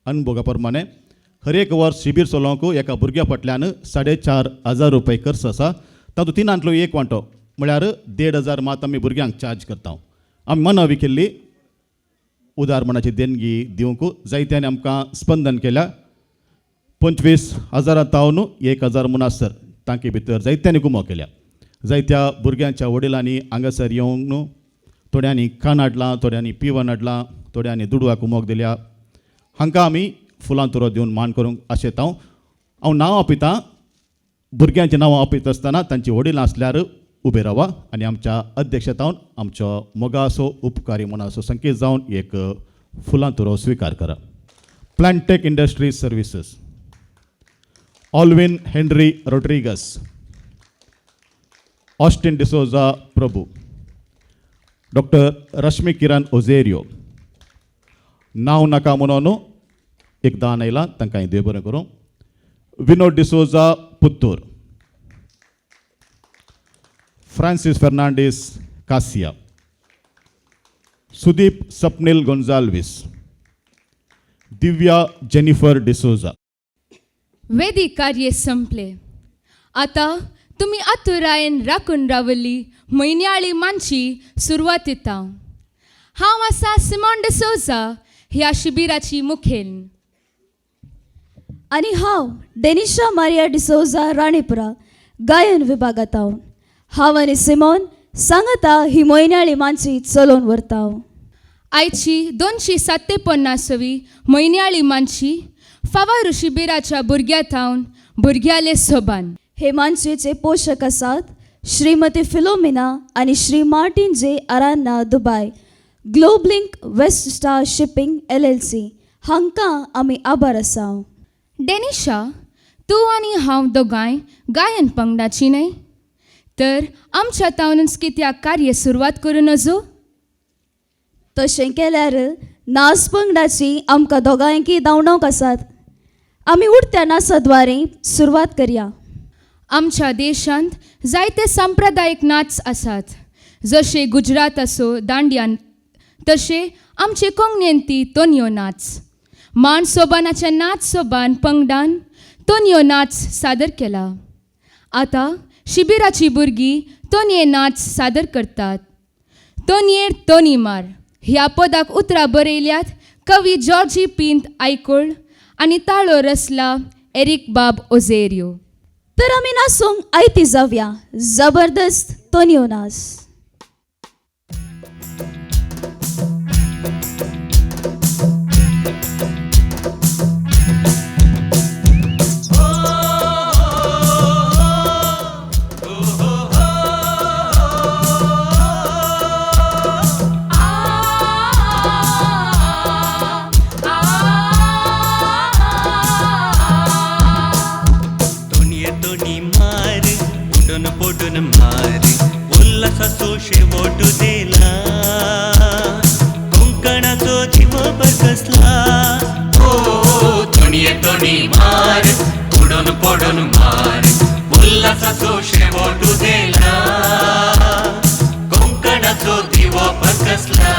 अनुभवा प्रमाणे हर एक वर्स शिबीर चलोवंक एका भुरग्या फाटल्यान 4,500 रुपये खर्च आसा. तातूंत तिनांतलो एक वांटो म्हळ्यार 1,500 मात आमी भुरग्यांक चार्ज करता. आमी मनवी केल्ली उदारमणाची देणगी दिवंक जायत्यांनी आमकां स्पंदन केल्या. 25,000 तावन 1,000 मुनासर तांकी भितर जायत्यांनी गुमो केल्या. जायत्या भुरग्यांच्या वडिलांनी हांगासर येवंक न्हू थोड्यांनी खाण हाडलां, थोड्यांनी पिवन हाडलां, थोड्यांनी दुडवाक उमोक दिल्या. हांकां आमी फुलां तुरो दिवन मान करूंक आशेता. हांव नांव आपयतां, भुरग्यांचें नांव आपयता आसतना तांची वडील आसल्यार उबे रावा आनी आमच्या अध्यक्षतावन आमचो मोगासो उपकारी मनाचो संकेत जावन एक फुलां तुरो स्विकार करा. Plantech industries services, Alvin Henry Rodrigues, Austin D'Souza Prabhu, doctor Rashmi Kiran Ozerio. नांव नाका म्हणून एक दान आयलां, तांकां देव बरें करूं. विनोद डिसोजा पुत्तूर, फ्रांसीस फेर्नांडीस कासिया, सुदीप सपनील गोन्जाल्वीस, दिव्या जेनिफर डिसोजा. वेदी कार्य संपले. आतां तुमी आतुरायेन राखून रावली म्हयन्याळी मानची सुरवात येता. हांव आसा सिमॉन डिसोजा, ह्या शिबिराची मुखेल. आनी हांव डेनिशा मारिया डिसोजा, राणीपुरा गायन विभागांत हांव. हांव आनी सिमोन सांगता ही म्हयन्याळी मानची चलोवन व्हरता. आयची 257वी म्हयन्याळी मानची फावारू शिबिराच्या भुरग्यां थावन भुरग्याले सोबान. हे मानचेचे पोशक आसात श्रीमती फिलोमिना आनी Shri Martin J Aranha, Dubai, Globalink West Star Shipping LLC हांकां आमी आभार आसा. डेनिशा, तूं आनी हांव दोगांय गायन पंगडाची न्हय, तर आमच्या तावनूच कित्याक कार्य सुरवात करूं नजो? तशें केल्यार नाच पंगडाची आमकां दोगांयकी धांवडोवंक आसात. आमी उडत्या नाचाद्वारे सुरवात करया. आमच्या देशांत जायते सांप्रदायीक नाच आसात, जशे गुजरात आसो दांडिया, तशे आमचे कोंकणींत ती तोनयो नाच. मान सोबानाच्या नाच सोबान पंगडान तोनयो नाच सादर केला. आतां शिबिराची भुरगीं तोनये नाच सादर करतात. तोनयेर तोनी मार ह्या पदाक उतरां बरयल्यात कवी जॉर्जी पिंत आयकोळ आनी ताळो रसला एरीक बाब ओझेरियो. तर आमी नाचूंक आयती जावया. जबरदस्त तोनयो नाच. शेवटू दिला कोंकणाचो जीव बरकसला. ओ तोणये तोणी मार उडून पडून मार उल्हासाचो शेवटू दिला कोंकणाचो दिवो बरकसला.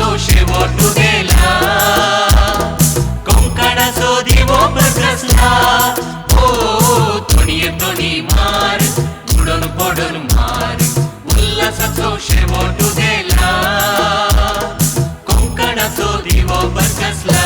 उल्लासाचो शेवट गेला कोंकणाचो दिवो प्रकाशला ओ तोणये तोणी मार उडून पडून मार उल्लासाचो शेवट गेला कोंकणाचो दिवो प्रकाशला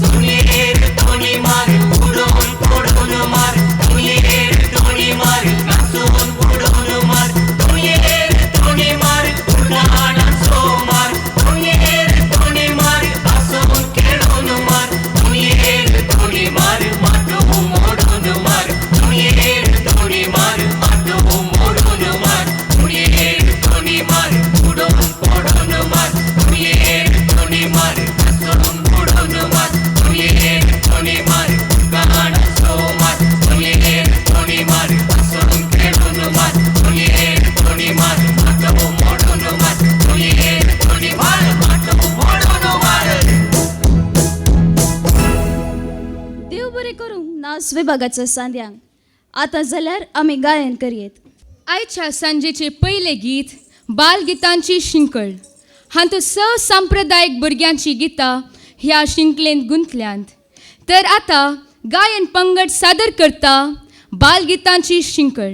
तोणयेर तोणी मार उडून पडून मार तोणयेर तोणी मार नाचून उडून मार तोणयेर तोणी मार उडाणाचो मार तोणयेर तोणी मार आसून खेळून मार तोणयेर तोणी मार माटो मोडून मार तोणयेर तोणी मार माटो मोडून मार तोणयेर तोणी मार उडून पडून मार तोणयेर तोणी मार आसून उडून मार तोणयेर तोणी मार उडाणाचो मार तोणयेर तोणी मार आसून खेळून मार तोणयेर तोणी मार माटो मोडून मार तोणयेर तोणी मार माटो मोडून मार. देव बरें करूं नाच विभागाच्या सांद्यांक. आतां जाल्यार आमी गायन करयेत. आयच्या सांजेचे पयले गीत बालगितांची शिंकळ. हातूंत स सांप्रदायीक भुरग्यांची गितां ह्या शिंकलेंत गुंतल्यांत. तर आतां गायन पंगड सादर करता बालगितांची शिंकळ.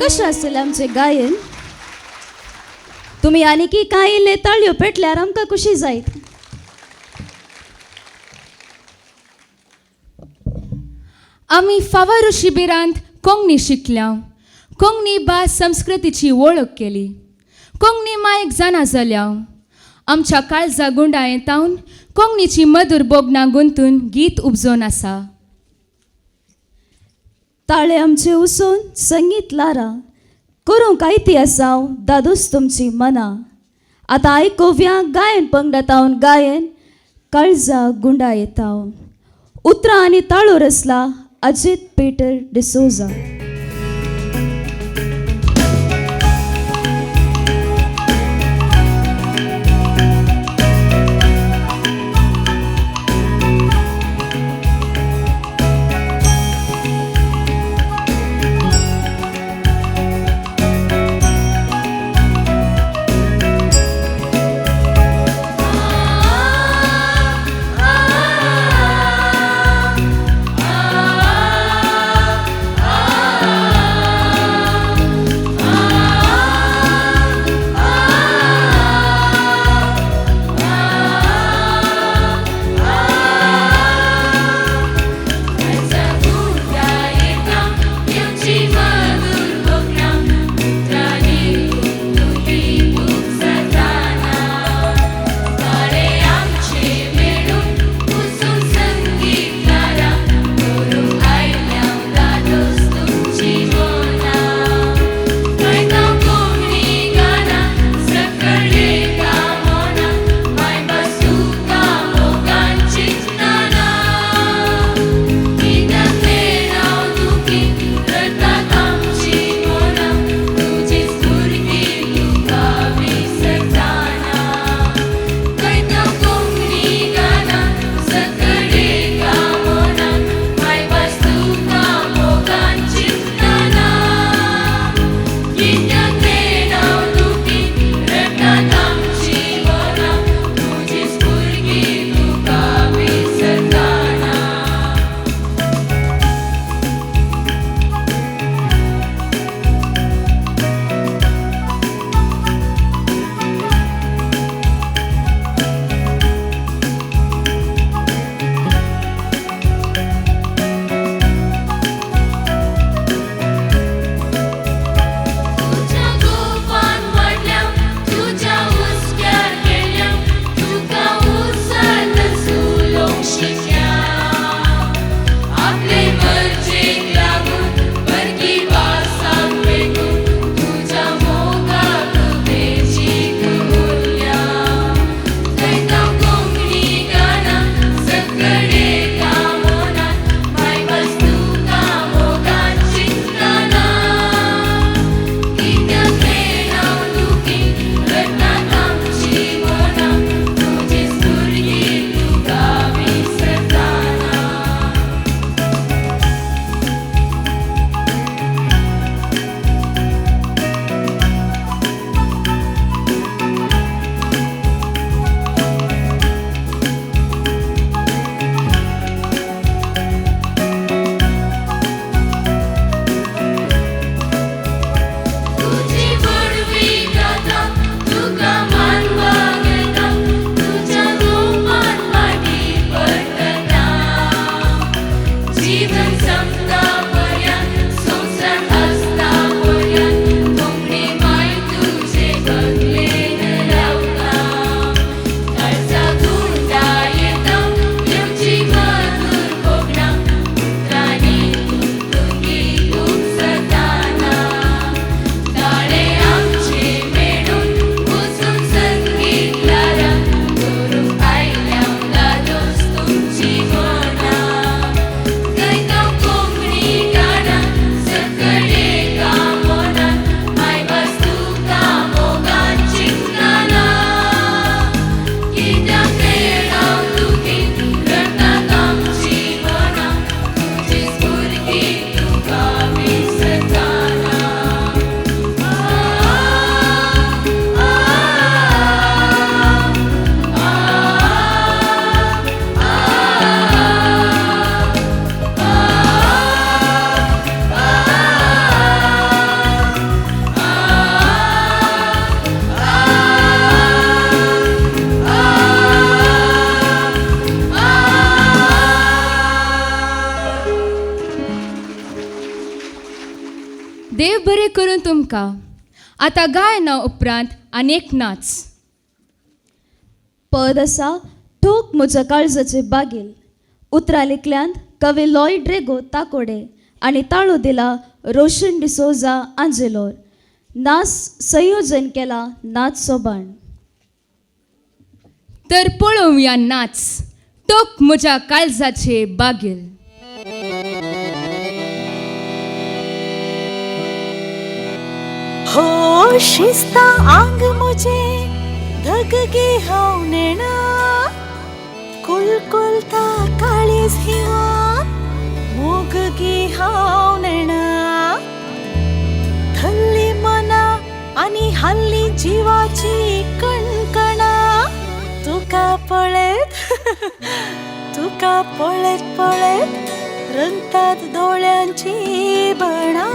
कशें आसतलें आमचें गायन? तुमी आनीकी कांय इल्ले ताळयो पेटल्यार आमकां खुशी जायत. आमी फावारो शिबिरांत कोंकणी शिकल्या, कोंकणी भास संस्कृतीची वळख केली, कोंकणी मायक जाणा जाल्या. आमच्या काळजा गुंडायेंतावन कोंकणीची मधुर बोगनां गुंतून गीत उपजोन आसा. ताळे आमचे उसोन संगीत लारा करूंक आयती आसा दादूस तुमची मना. आतां आयकोव्या गायन पंगडातावन गायन काळजा गुंडा येता. उतरां आनी ताळो रचला अजित पीटर डिसोजा. Ah. देव बरें करूं तुमकां. आतां गायना उपरांत आनी एक नाच. पद आसा ठोक म्हज्या काळजाचे बागेल. उतरां लिखल्यांत कवी लॉयड ड्रेगो ताकोडे आनी ताळो दिला रोशन डिसोजा आंजेलोर. नाच संयोजन केला नाच सोबाण. तर पळोवया नाच टोक म्हज्या काळजाचे बागेल. हो शिस्ता आंग मुझे धगगे हांव नेणा कुलकुलता काळीज हिवा मोगगे हांव नेणा थल्ली मना आनी हल्ली जिवाची कणकणा तुका पळयत तुका पळयत पळयत रंगतात दोळ्यांची बणा.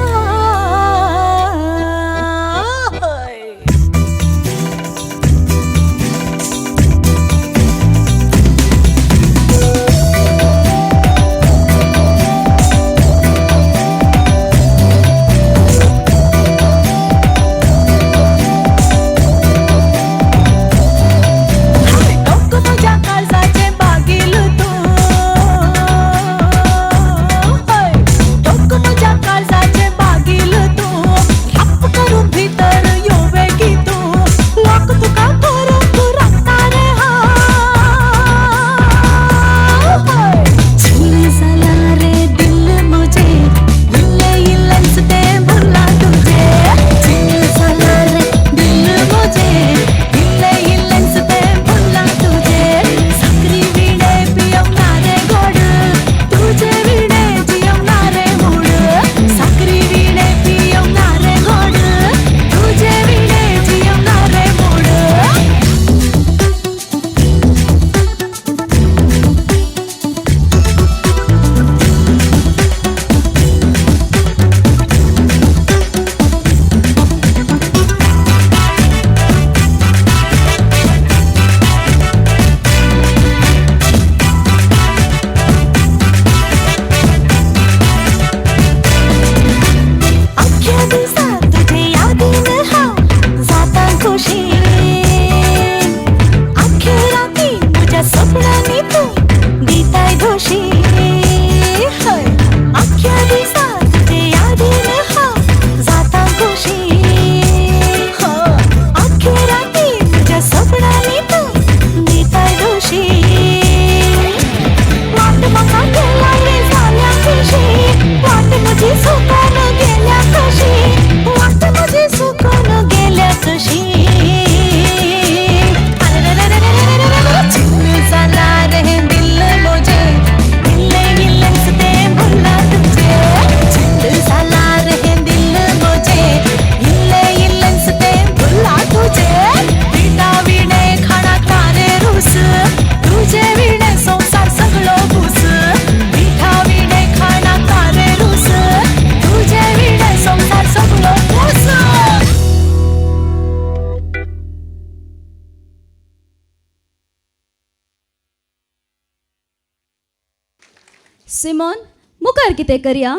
सिमोन मुखार कितें करया?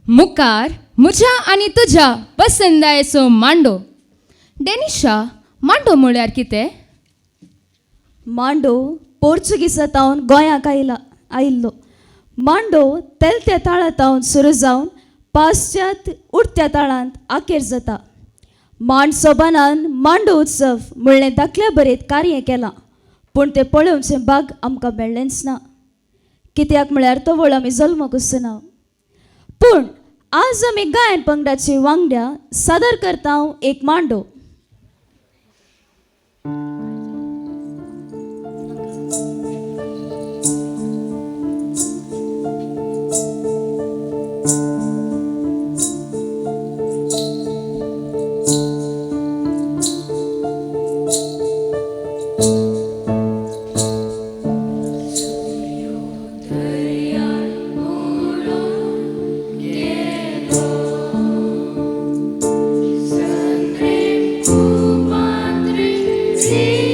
मुखार म्हज्या आनी तुज्या पसंदायेचो मांडो. डेनिशा, मांडो म्हळ्यार कितें? मांडो पोर्चुगीसा तावन गोंयाक आयिल्लो. मांडो तेलत्या ताळा तावन सुरू जावन पाश्चात उडत्या ताळांत आखेर जाता. मांड सोबानान मांडो उत्सव म्हणलें दाखल्या बरें कार्य केलां, पूण तें पळोवचें बाग आमकां मेळ्ळेंच ना. कित्याक म्हळ्यार तवळ आमी जल्माक वचना. पूण आज आमी गायन पंगडाची वांगड्या सादर करता एक मांडो. See.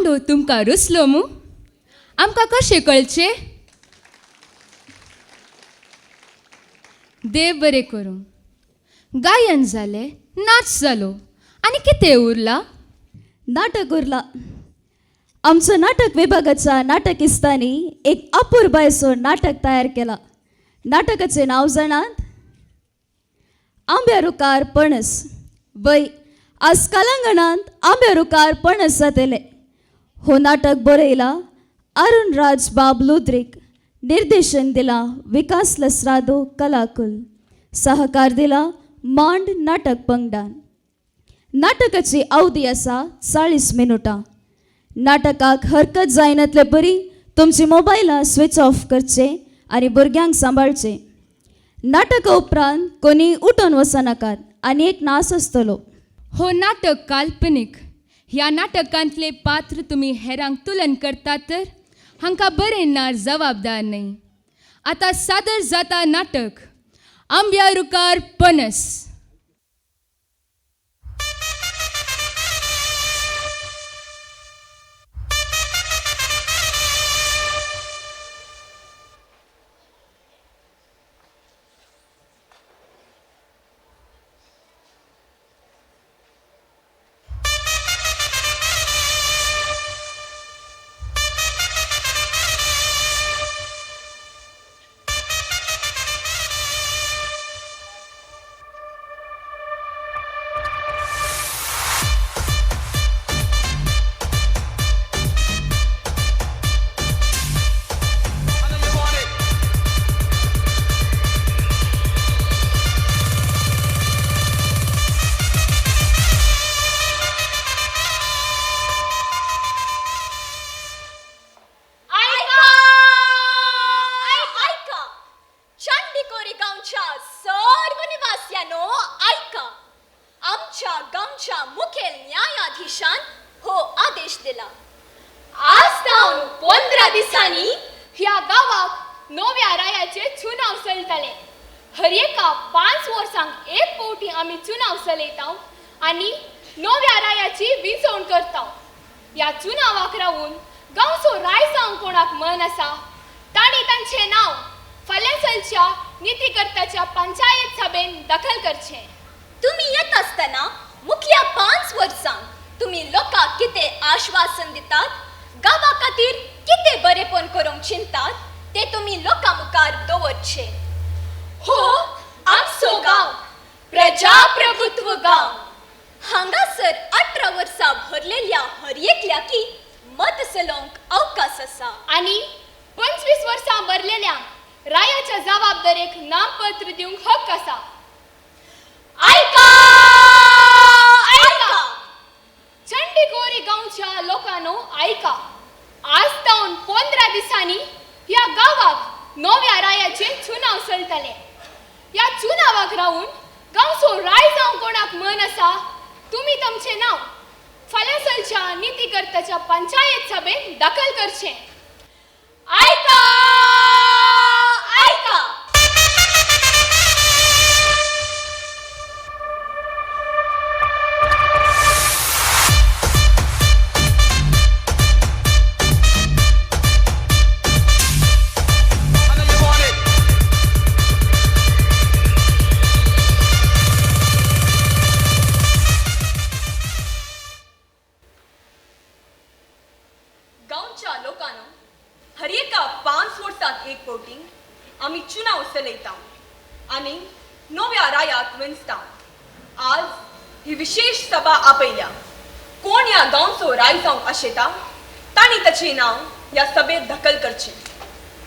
मांडो तुमकां रुचलो मू? आमकां कशें कळचें? देव बरें करूं. गायन जालें, नाच जालो, आनी कितें उरला? नाटक उरला. आमचो नाटक विभागाच्या नाटकिस्तांनी एक अपुरबायेचो नाटक तयार केला. नाटकाचें नांव जाणात? आंब्या रुखार पणस. वय, आज कलांगणांत आंब्या रुखार पणस जातले. हो नाटक बरयला अरुण राज बाब लुद्रीक, निर्देशन दिला विकास लसरादो कलाकुल, सहकार दिला मांड नाटक पंगडान. नाटकाची अवधी आसा 40 मिनुटां. नाटकाक हरकत जायनातले परी तुमची मोबायलां स्विच ऑफ करचे आनी भुरग्यांक सांबाळचे. नाटका उपरांत कोणी उठून वचनाकात आनी एक नाच आसतलो. हो नाटक काल्पनीक. ह्या नाटकांतले पात्र तुमी हेरांक तुलन करतात तर हांकां बरें ना जबाबदार न्हय. आतां सादर जाता नाटक आंब्या रुखार पणस.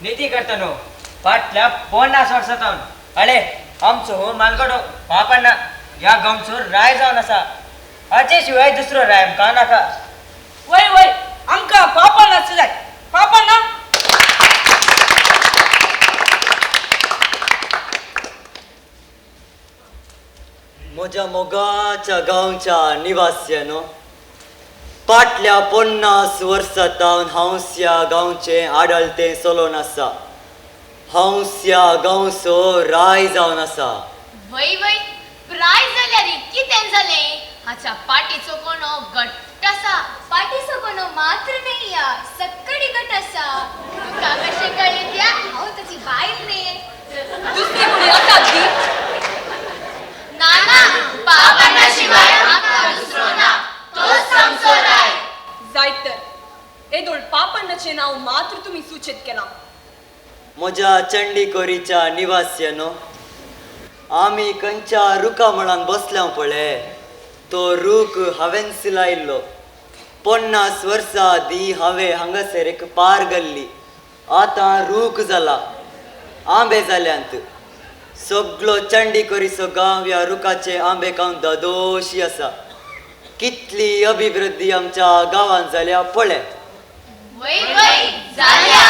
निती करतनो फाटल्या 50 वर्सां सावन अळे आमचो हो मालगडो पापाना ह्या गांवचो राय जावन आसा. हाचे शिवाय दुसरो राय आमकां नाका. वय वय, आमकां पापाना जाय. पापाना म्हज्या मोगाच्या गांवच्या निवास्यानो, फाटल्या 50 वर्सां सावन हांव ह्या गांवचें आडळतें चलोवन आसा. हांव ह्या गांवचो राय जावन आसा. वय वय, प्राय जाल्यार कितें जालें? हाच्या पाटीचो कोणो घट्ट आसा. पाटीचो कोणो मात्र नाही या, सक्कडी घट आसा. तुका कशें कळ्ळें त्या? हांव ताची बायल न्ही. दुसरी कोणी आसा ती? ना ना, पापण्णा शिवाय आमकां दुसरो ना, तोच आमचो राय. जायत तर येदोळ पापण्णाचें नांव मात्र तुमी सुचीत केलां. म्हज्या चंडीकोरीच्या निवास्यानो, आमी खंयच्या रुखा मुळान बसल्या पळय, तो रूख हांवेंच लायिल्लो. 50 वर्सां आदीं हांवें हांगासर एक पार घाल्ली. आतां रूख जाला, आंबे जाल्यांत. सगलो चंडीकोरीचो गांव ह्या रुखाचे आंबे खावन दादोशी आसा. कितली अभिवृद्धी आमच्या गांवांत जाल्या पळय. वय वय जाल्या.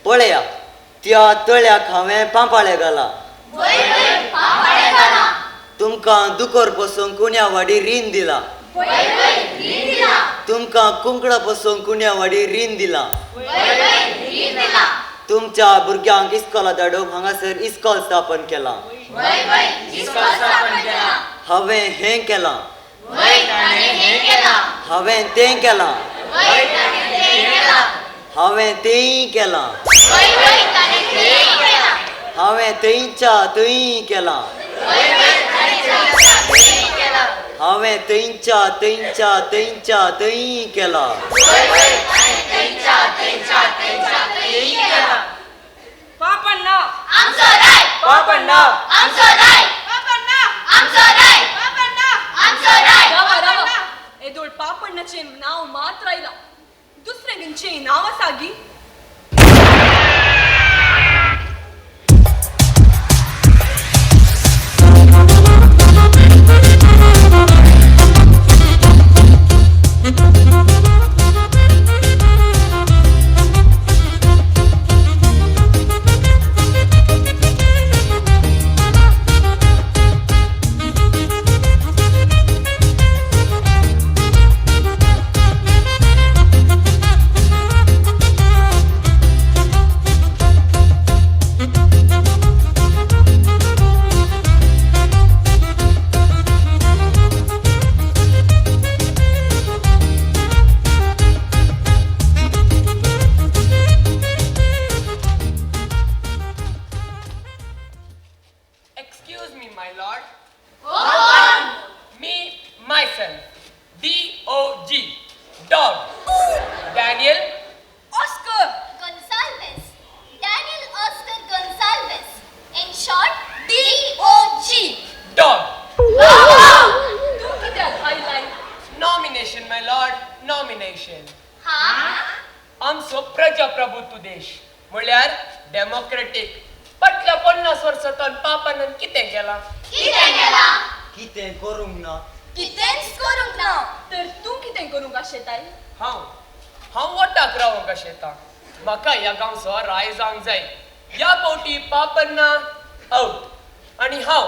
पळया, त्या तळ्याक हांवें पांपाळे घाला. वय वय पांपाळे घाला. तुमकां दुकोर पसून कुण्या वाडी रीण दिला. वय वय रीण दिला. तुमकां कुंकडा पसून कुण्या वाडी रीण दिला. वय वय रीण दिला. तुमच्या भुरग्यांक इस्कोला धाडूंक हांगासर इस्कोल स्थापन केलां. वय वय इस्कोल स्थापन केलां. हांवें हें केलां. वय ताणें हें केलां. हांवें तें केलां. वय ताणें तें केलां. हांवें तेंय केलां. वय वय ताणें तेंय केलां. हांवें थंयच्या थंय केलां. वय वय ताणें थंयच्या थंय केलां. हांवें थंयच्या थंयच्या थंयच्या थंय केलां. वय वय ताणें थंयच्या थंयच्या थंयच्या थंय केलां. पापण्णा आमचो राय. पापण्णा आमचो राय. पापण्णा आमचो राय. पापण्णा आमचो राय. रावा रावा, येदोळ पापण्णाचें नांव मात्र आयलां, दुसरें खंयचें नांव आसा गी? Excuse me, my lord. Me, myself, D-O-G, dog. Daniel Oscar Gonsalves, Daniel Oscar Gonsalves, in short D-O-G. Dog. तूं कित्याक आयलाय? Nomination, my lord, nomination. हा? आमचो प्रजाप्रभुत्व देश म्हळ्यार डेमोक्रेटीक. फाटल्या 50 वर्सां तावन पापानन कितें केलां? कितें केलां? कितें करूंक ना? कितेंच करूंक ना. तर तूं कितें करूंक आशेताय? हांव हांव वोटाक रावंक आशेतां. म्हाका ह्या गांवचो राय जावंक जाय. ह्या फावटी पापन्ना आवट आनी हांव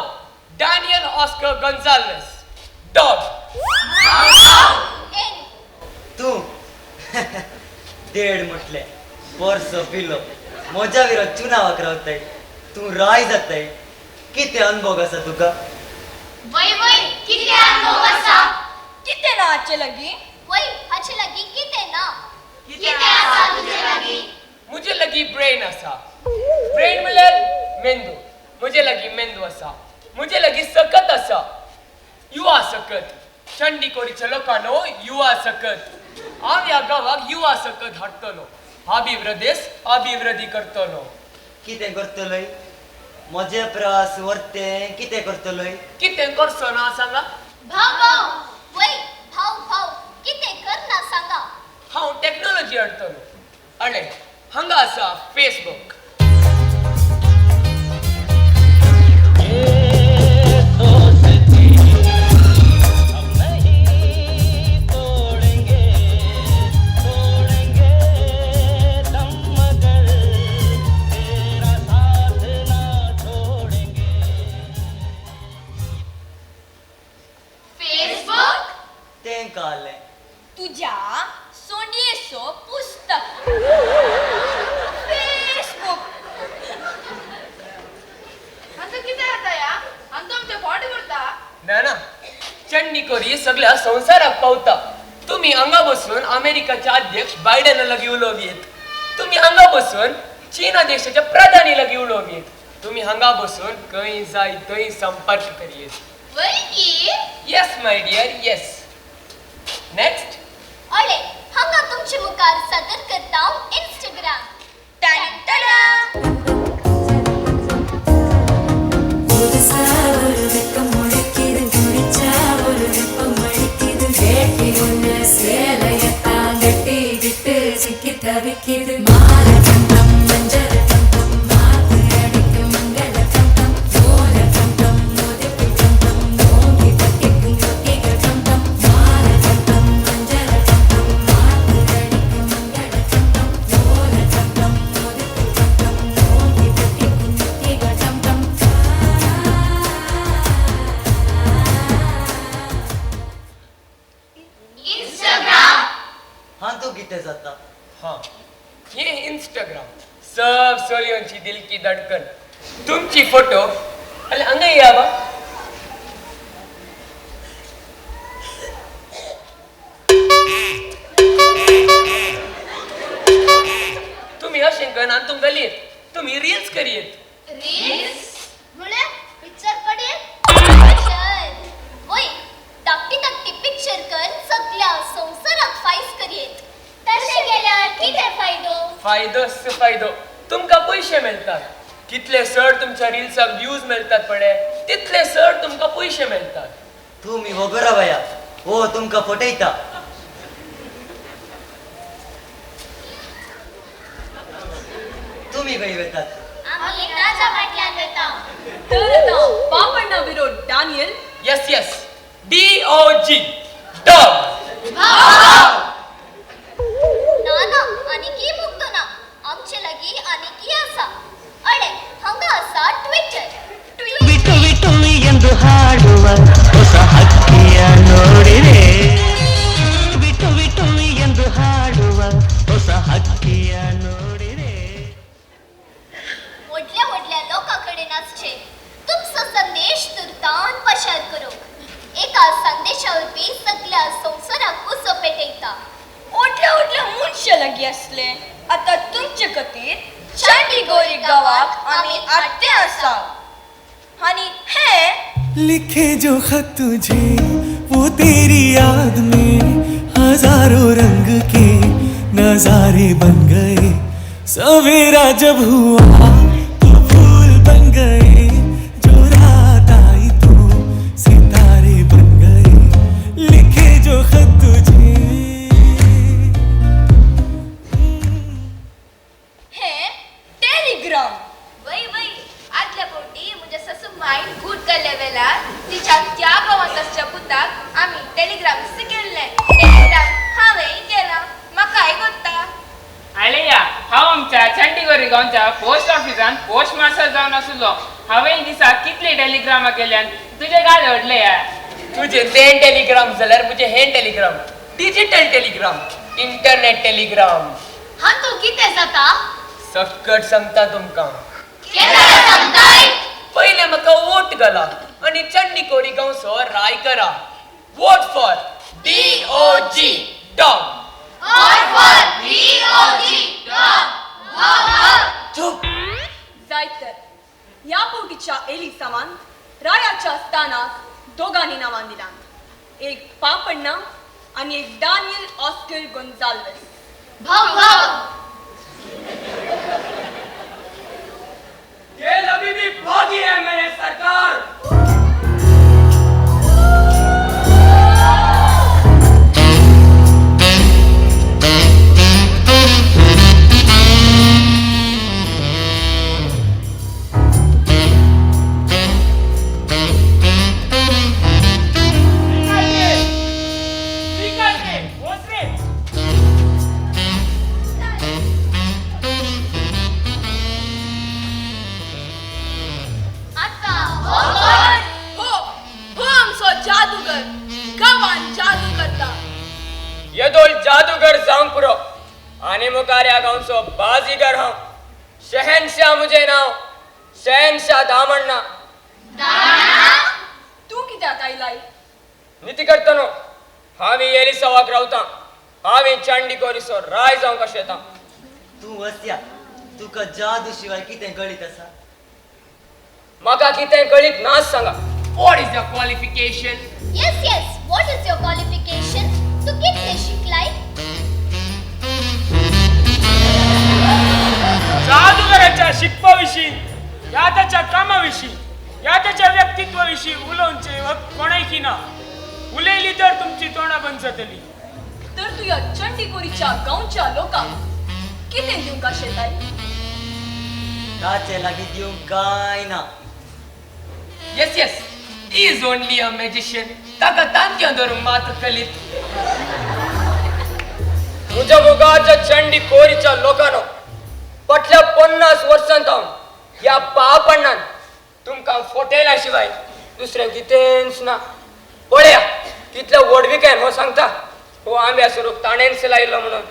डॅनियल ऑस्कर गोन्साल्वीस डॉग. तूं देड म्हटलें परसो पिलो म्हज्या विरोध चुनावाक रावताय, तूं राय जाताय. कितें अनुभव आसा तुका? वय वय कितें अनुभव आसा? कितें ना हाचे लागीं? वय हाचे लागीं कितें ना? कितें आसा तुजे लागीं? म्हजे लागीं ब्रेन आसा. ब्रेन म्हणल्यार मेंदू. म्हजे लागीं मेंदू आसा. म्हजे लागीं सकत आसा. युवा सकत. चंडीकोरीच्या लोकांनो युवा सकत. हांव ह्या गांवाक युवा सकत हाडटलो. अभिवृद्धीस अभिवृद्धी करतलो. कितें करतलोय? म्हजे प्रास वर्तें कितें करतलोय? कितें करचो ना सांगा? भाव भाव वय भाव भाव कितें करना सांगा? हांव टॅक्नोलॉजी हाडटलो. अळे हांगा आसा फेसबूक. तें तुझ्या सोंडयेचो पुस्तक फेसबुक. आतां कितें जाता या? आतां आमचें पोट भरता. ना ना, चंडीकोरी सगळ्या संवसाराक पावता. तुम्ही हांगा बसून अमेरिकाचे अध्यक्ष बायडना लागीं उलोवंक येत, तुम्ही हांगा बसून चीना देशाच्या प्रधानी लागीं उलोवंक येत, तुम्ही हांगा बसून खंय जाय थंय संपर्क करी. Yes my dear, yes. Next. अळे हांगा तुमचे मुखार सादर करता इंस्टाग्राम. सब सोलियोंची दिल की धड़कन तुमची फोटो अरे हांगा यावा. तुम्ही अशें करना तुमकां घालयेत, तुम्ही रील्स करियेत. रील्स म्हळ्यार पिक्चर काडयेत? वय धाकटी धाकटी पिक्चर कर सगळ्या संवसाराक फायस करियेत. तशें केल्यार कितें फायदो? फायदोच फायदो, तुमकां पयशे मेळटात. कितले सर तुमच्या रिल्साक व्यूज मेळटात पळय तितले सर तुमकां पयशे मेळटात. तुमी वगोरा बाया, हो तुमकां फटयता. तुमी खंय वेतात? आमी ताच्या फाटल्यान वेता. तर आतां पापण्णा विरोध Daniel. Yes yes, DOG, dog. ना ना आनीकी मुक्तो ना, आमचे लागीं आनीकी आसा. अळे हांगा आसा ट्विटर. ಬಿಟ್ಟು ಬಿಟ್ಟು ಎಂದು ಹಾಡುವ ಹೊಸ ಹಕ್ಕಿಯ ನೋಡಿರೆ, ಬಿಟ್ಟು ಬಿಟ್ಟು ಎಂದು ಹಾಡುವ ಹೊಸ ಹಕ್ಕಿಯ ನೋಡಿರೆ. व्हडल्या व्हडल्या लोकां कडेन आसचे तुमचो संदेश तुर्तान पशार करूंक. एका संदेशा वरवीं सगळ्या संवसाराक उजो पेटयता. व्हडल्या व्हडल्या मनशां लागीं आसले आतां तुमचे खातीर चांडीगोरी गांवाक आमी आरते आसा. आनी हे लिखे जो खत तुझे वो तेरी याद में हजारों रंग के नजारे बन गए. सवेरा जब हुआ तो फूल बन गए, जो रात आई तो सितारे बन गए. लिखे जो खत तुझे. हे टेलिग्राम. वय वय आदल्या फावटी म्हज्या सासू मायन गूट केल्ल्या वेळार तिच्या त्या गांवांत आसच्या पुताक आमी टेलिग्राम केल्लें. टेलिग्राम हांवेंय केलां, म्हाकाय कोत्ता. आलेया, हांव आमच्या चंडीगोरी गांवच्या पोस्ट ऑफिसान पोस्ट मास्टर जावन आशिल्लो. हांवें दिसाक कितले टेलिग्रामां केल्यान. तुजे गाल व्हडले या. तुझे ते टेलिग्राम जाल्यार म्हजे हे telegram, digital telegram, internet telegram. हातूंत कितें जाता? सक्कट सांगता तुमकां. केन्ना सांगताय? पयलें म्हाका वोट घाला आनी चंडीकोरी गांवचो राय करा. Vote for DOG, dog. Vote for DOG, dog. चूप. जायत तर ह्या फावटीच्या एलिसांवान रायाच्या स्थानाक दोगांनी नांवां दिलांत. एक पापण्णा आनी एक डानियल ऑस्कर गोन्साल्वीस. भाव भाव. जेल अभी भी बाकी है मेरे सरकार. आतां हो कोण? हो हो आमचो जादूगर, गांवान जादू करता. येदोळ जादूगर जावंक पुरो आनी मुखार ह्या गांवचो बाजीगर हांव. शहनशाह मुझे नांव, शहनशाह दामण्णा. तूं कित्याक आयलाय? निती करतनो हांवें एलिसावाक रावता, हांवें चांडी कोरीसो राय जावंक आशेता. तूं वस्या, तुका जादू शिवाय कितें कळीत आसा? म्हाका कितें कळीत नाच सांगा. What is your qualification? Yes, yes, what is your qualification? तूं कितलें शिकलाय? जादूगाराच्या शिकपा विशीं ह्या ताच्या कामा विशीं ह्या ताच्या व्यक्तित्वा विशीं उलोवचें कोणायकी ना. उलयली तर तुमची तोंडां बंद जातली. तर तूं ह्या चंडीकोरीच्या गांवच्या लोकांक कितें दिवंक आशेताय? ताचे लागीं दिवंक कांय ना. Yes, yes, he is only a magician. ताका तांतयां धरूंक मात कलीत. म्हज्या मोगाच्या चंडी कोरीच्या लोकांनो, फाटल्या 50 वर्सां थावन ह्या पापण्णान तुमकां फोटेला शिवाय दुसरें कितेंच ना. पळया कितल्या व्हडविकायेन हो सांगता, हो आंब्याचो रूख ताणेंच लायलो म्हणून.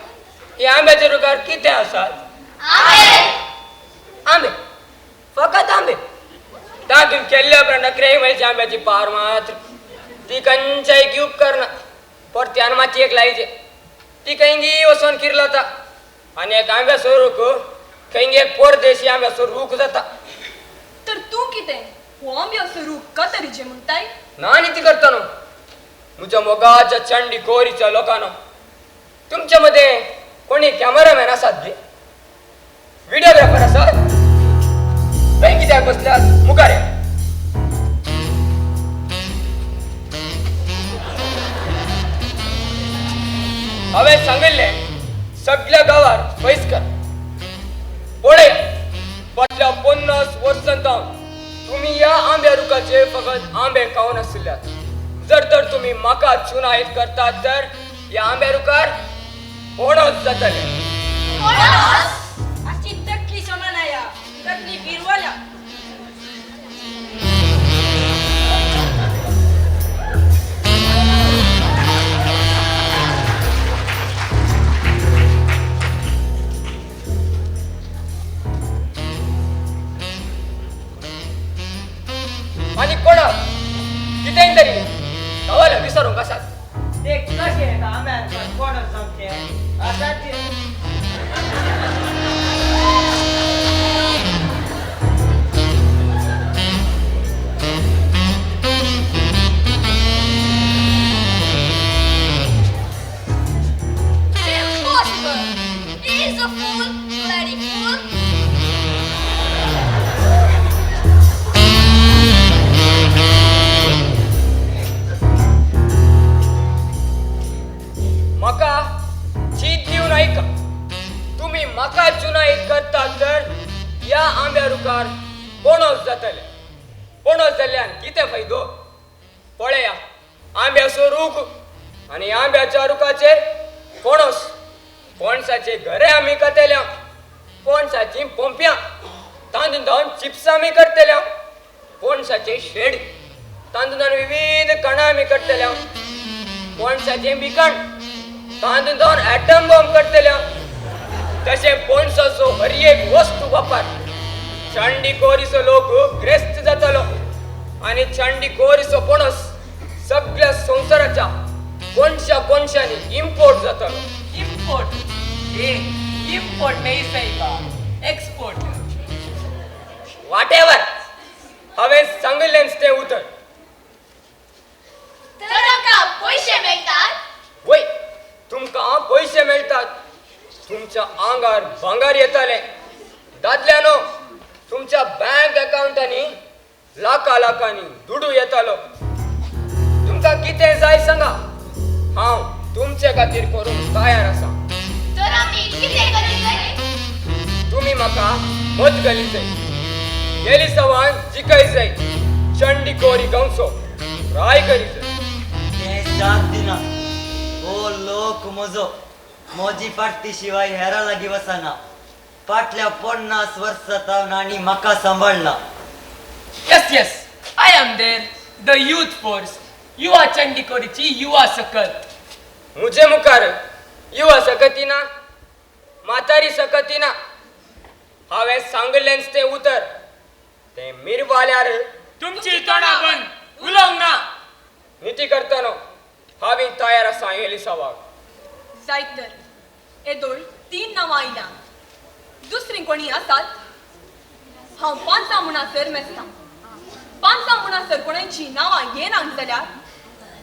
ह्या आंब्याच्या रुखार कितें आसा? आंबे, फकत आंबे. तातूंत केल्ल्या उपरांत नकरेय मेळची आंब्याची पार मात्र ती खंयच्याय उपकरना. परत्यान मातयेक लायचे, ती खंयगी वचोन किरलता आनी एक आंब्याचो रूख खंयगी एक परदेशी आंब्याचो रूख जाता. तर तूं कितें हो आंब्याचो रूख कतरीचे म्हणटाय? ना निती करता न्हू म्हज्या मोगाच्या चंडी कोरीच्या लोकांनो, तुमच्या मदें कोणी कॅमेरामॅन आसात गे? व्हिडिओग्राफर आसात? थंय कित्याक बसल्यात? मुखार या. हांवें सांगिल्लें सगल्या गांवार पयस कर. पळय फाटल्या 50 वर्सां थावन तुमी ह्या आंब्या रुखाचे फकत आंबे खावन आशिल्ल्यात. जर तर तुमी म्हाका चुनायत करतात तर ह्या आंब्या रुखार पणस जातले. आमची तकली समान आया, तकली फिरवल्या. आनी कोणा कितेंय तरी गांवाला विसरूंक आसात. ते कशें आंब्या रुखार पणस जावचें आसात? Impossible! He is a fool, bloody fool. म्हाका चीत दिवन आयका, तुमी म्हाका चुनायत करतात तर ह्या आंब्या रुखार पणस जातले. पणस जाल्ल्यान कितें फायदो? पळया आंब्याचो रूख आनी आंब्याच्या रुखाचेर पणस. पणसाचे घरे आमी करतले, पणसाची पोंप्यां, तातूंत जावन चिप्सां आमी करतले, पणसाचे शेड, तातूंत जावन विविध कणां आमी करतले, पणसाचें बिकण, तातूंत जावन एटम बॉम्ब करतले. तशें पणसाचो हर एक वस्तू वापर. चंडी कोरीचो लोक ग्रेस्त जातलो आनी चंडी कोरीचो पणस सगळ्या संवसाराच्या कोनशा कोनशांनी इम्पोर्ट जातलो. इम्पोर्ट? ए इम्पोर्ट नाही साहेबा, एक्सपोर्ट. वाटेवर हांवें सांगिल्लेंच तें उतर. तर आमकां पयशे मेळटात? वय, तुमकां पयशे मेळटात. तुमच्या आंगार भांगर येतालें. दादल्यानो, तुमच्या बँक अकाउंटांनी लाखा लाखांनी दुडू येतालो. तुमकां कितें जाय सांगा, हांव तुमचे खातीर करूंक तयार आसा. तर आमी कितें करूंक जाय? तुमी म्हाका मत घाली जाय, एलिसावान जिखय जाय, चंडी कोरी गांवचो राय करी जाय. तें साथ दिना. हो लोक म्हजो, म्हजी फाटी शिवाय हेरां लागीं वचना. फाटल्या 50 वर्सां थावन आनी म्हाका सांबाळ्ळा. Yes, yes, I am there, the youth force. युवा चंडीकोरीची युवा सकत. म्हजे मुखार युवा सकती ना, म्हातारी सकती ना. हांवें सांगिल्लेंच तें उतर, तें मिरवाल्यार तुमची तोंडां बंद, उलोवंक ना. निती करतानो हांव तयार आसा एलिसावाक. जायत तर येदोळ 3 नांवां आयल्या. दुसरी कोणी आसात? हांव 5 म्हणसर मेजता. 5 म्हणसर कोणाची नांवां येना जाल्यार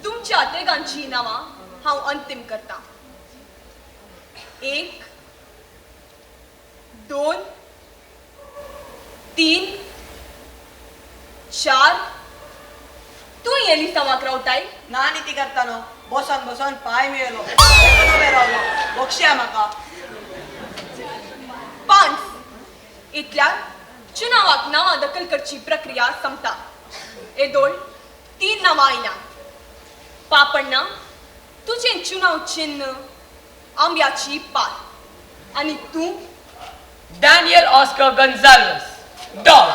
तुमच्या तेगांची नांवां हांव अंतीम करता. 1 2 3 4. तूं एलिसावाक रावताय? ना निती करता न्हू, बसोन बसोन पांय मेळलो रावलो, बक्षया म्हाका. 5. इतल्यार चुनावाक नांवां दखल करची प्रक्रिया संपता. येदोळ 3 नांवां आयल्या. पापण्णा, तुजें चुनाव चिन्न आंब्याची पात आनी तूं? Daniel Oscar Gonsalves, dog.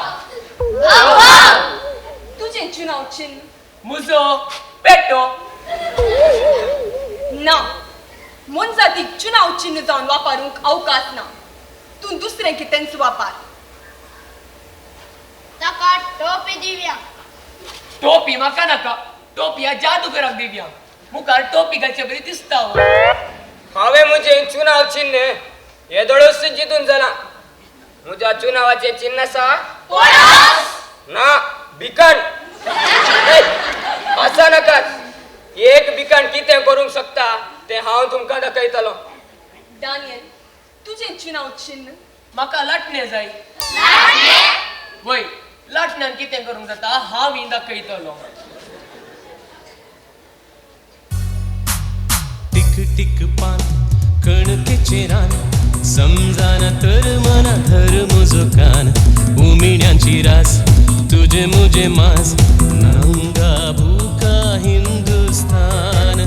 तुजें चुनाव चिन्न? मुजो पेटो. ना, मोनजातीक चुनाव चिन्न जावन वापरूंक अवकाश ना. तूं दुसरें कितेंच वापर. ताका टोपी दिवया. टोपी म्हाका नाका, टोपी ह्या जादूगराक दिवया. मुखार टोपी घालचे बरी दिसता. हांवें म्हजें चुनाव चिन्न येदोळूच जितून जालां. म्हज्या चुनावाचें चिन्न आसा ना भिकण. आसा नाकात, एक भिकण कितें करूंक शकता तें हांव तुमकां दाखयतलो. डॅनियल, तुजें चुनाव चिन्न? म्हाका लाटणें जाय. वय, लाटण्यान कितें करूंक जाता हांव दाखयतलो. टिक टिक पान कणकेचें रान, समजाना तर मना धर म्हजो कान, उमिण्यांची रास तुजे मुजे मास, नंगा भुका हिंदुस्तान.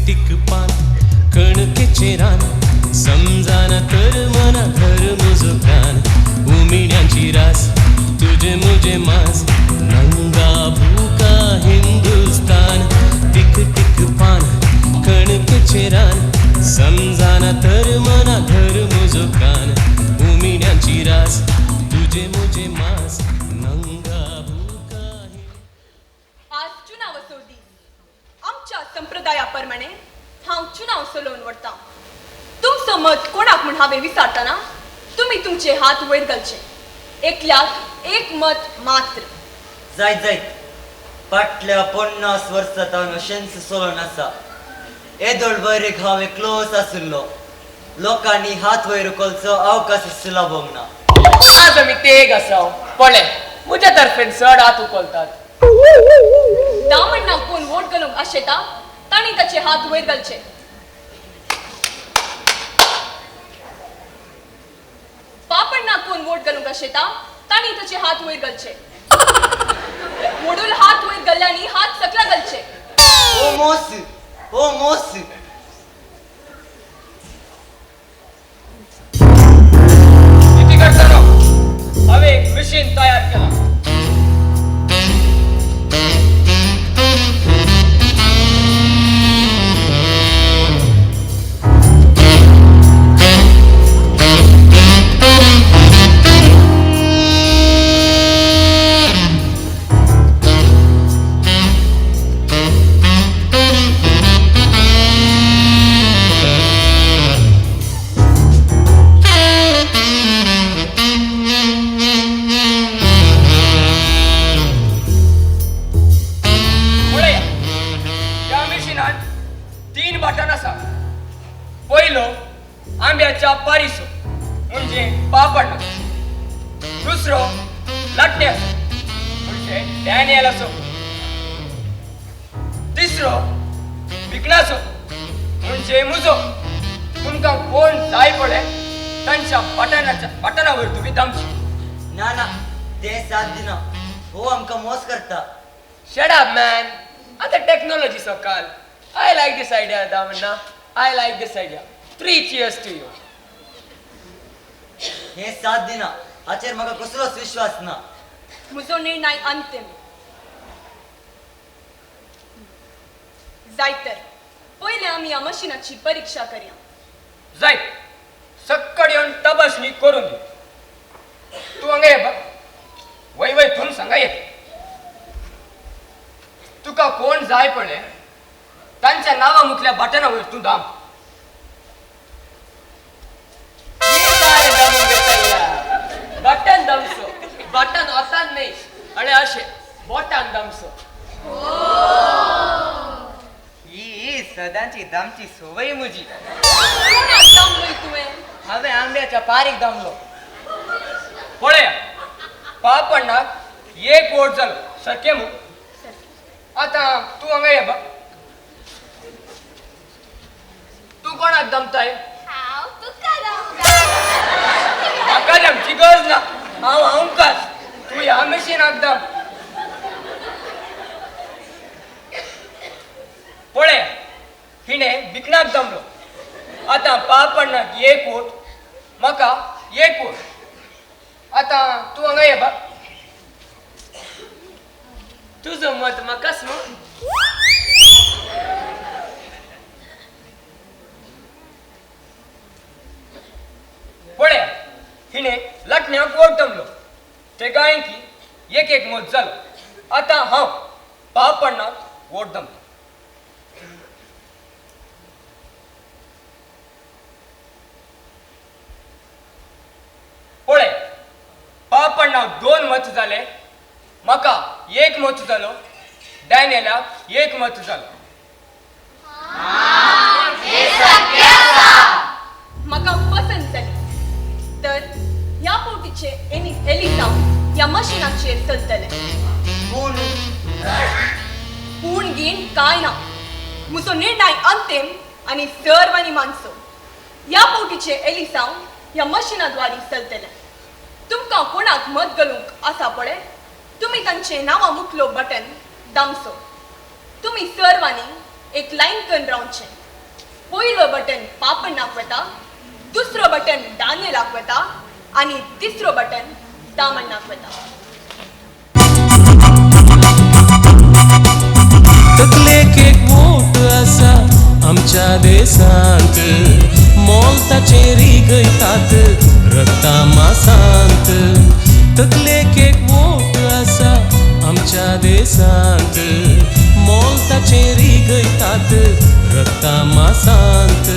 टिक पान कणकेचें रान, समजाना तर मना धर म्हजो कान, उमिण्यांची रास तुजे मुजे मास, नंगा भुका हिंदुस्तान. टिक टिक पान कणकेचें रान, समजाना तर मना धर म्हजो कान, उमिण्यांची रास तुजे मुजे मास, नंगा भुका. आज चुनाव दीस. आमच्या संप्रदाया प्रमाणे हांव चुनाव चलोवन व्हरता. तुमचो मत कोणाक म्हूण हांवें विचारतना तुमी तुमचे हात वयर घालचे. एकल्याक एक मत मात्र. जायत जायत, फाटल्या 50 वर्सां तावन अशेंच चलोन आसा. येदोळ बरेक हांव एकलोच आशिल्लो. लोकांनी हात वयर उखलचो अवकाश लाभोंक ना. आज आमी तेग आसा. पळय म्हज्या तर्फेन चड हात उखलतात. दामण्णाक कोण वोट घालूंक आशेता तांणी ताचे हात वयर घालचे. पापण्णाक कोण वोट घालूंक आशेता तांणी ताचे हात वयर घालचे. मोडूल हात वयर गल्ल्यांनी हात सकला घालचे. ओ मोस, ओ मोस. किती करता हांवें एक मशीन तयार केलां. I like this idea, Damanna. I like this idea. 3 cheers to you. हे 7 दिना हाचेर म्हाका कसलोच विश्वास ना. म्हजो निर्णय अंतिम. जायत तर पयलें आमी ह्या मशिनाची परीक्षा करया. जायत, सक्कड येवन तपासणी करून दी. तूं हांगा ये बा. वय वय थून सांगा येत. तुका कोण जाय पळय तांच्या नांवा मुखल्या बटना वयर तूं दाम. बटन दामचो, बटन हातान न्हय, आनी अशें बोटान दामचो. ही सदांची दामची संवय म्हजी. कोणाक दामलोय तुवें? हांवें आंब्याच्या पारीक दामलो. पळया पापण्णाक एक वोट जालो सारकें मू. आतां तूं हांगा ये बा. तूं कोणाक दमताय? हांव तुका दमता. म्हाका दमची गरज ना, हांव हांवकाच. तूं ह्या मशिनाक दम. पळय हिणें बिकणाक दमलो. आतां पापण्णाक एक वोट, म्हाका एक वोट. आतां तूं हांगा ये बा. तुजो मत म्हाकाच न्हू. पळय हिणें लाटण्याक वोट दमलो. तेगांयकी एक एक मत जालो. आतां हांव पापण्णाक वोट दमलो. पळय पापण्णाक 2 मत जाले, म्हाका एक मत जालो, डॅनियलाक एक मत जालो. म्हाका पसंत जाली. तर ह्या फावटीचे एलिसांव ह्या मशिनाचेर चलतलें. पूण पूण गीण कांय ना. म्हजो निर्णय अंतीम आनी सर्वांनी मानचो. ह्या फावटीचे एलिसांव ह्या मशिना द्वारी चलतलें. तुमकां कोणाक मत घालूंक आसा पळय, तुमी तांचे नांवा मुखलो बटन दामचो. तुमी सर्वांनी एक लायन करून रावचें. पयलो बटन पापण्णाक वता, दुसरो बटन दानियलाक वता आनी तिसरो बटन दामण्णाक वता. तकलेक एक वोट आसा आमच्या देशांत, मोल ताचेर रिगयतात रक्ता मासांत. तकलेक एक वोट आसा आमच्या देशांत, मोल ताचेर रिगयतात रक्ता मासांत.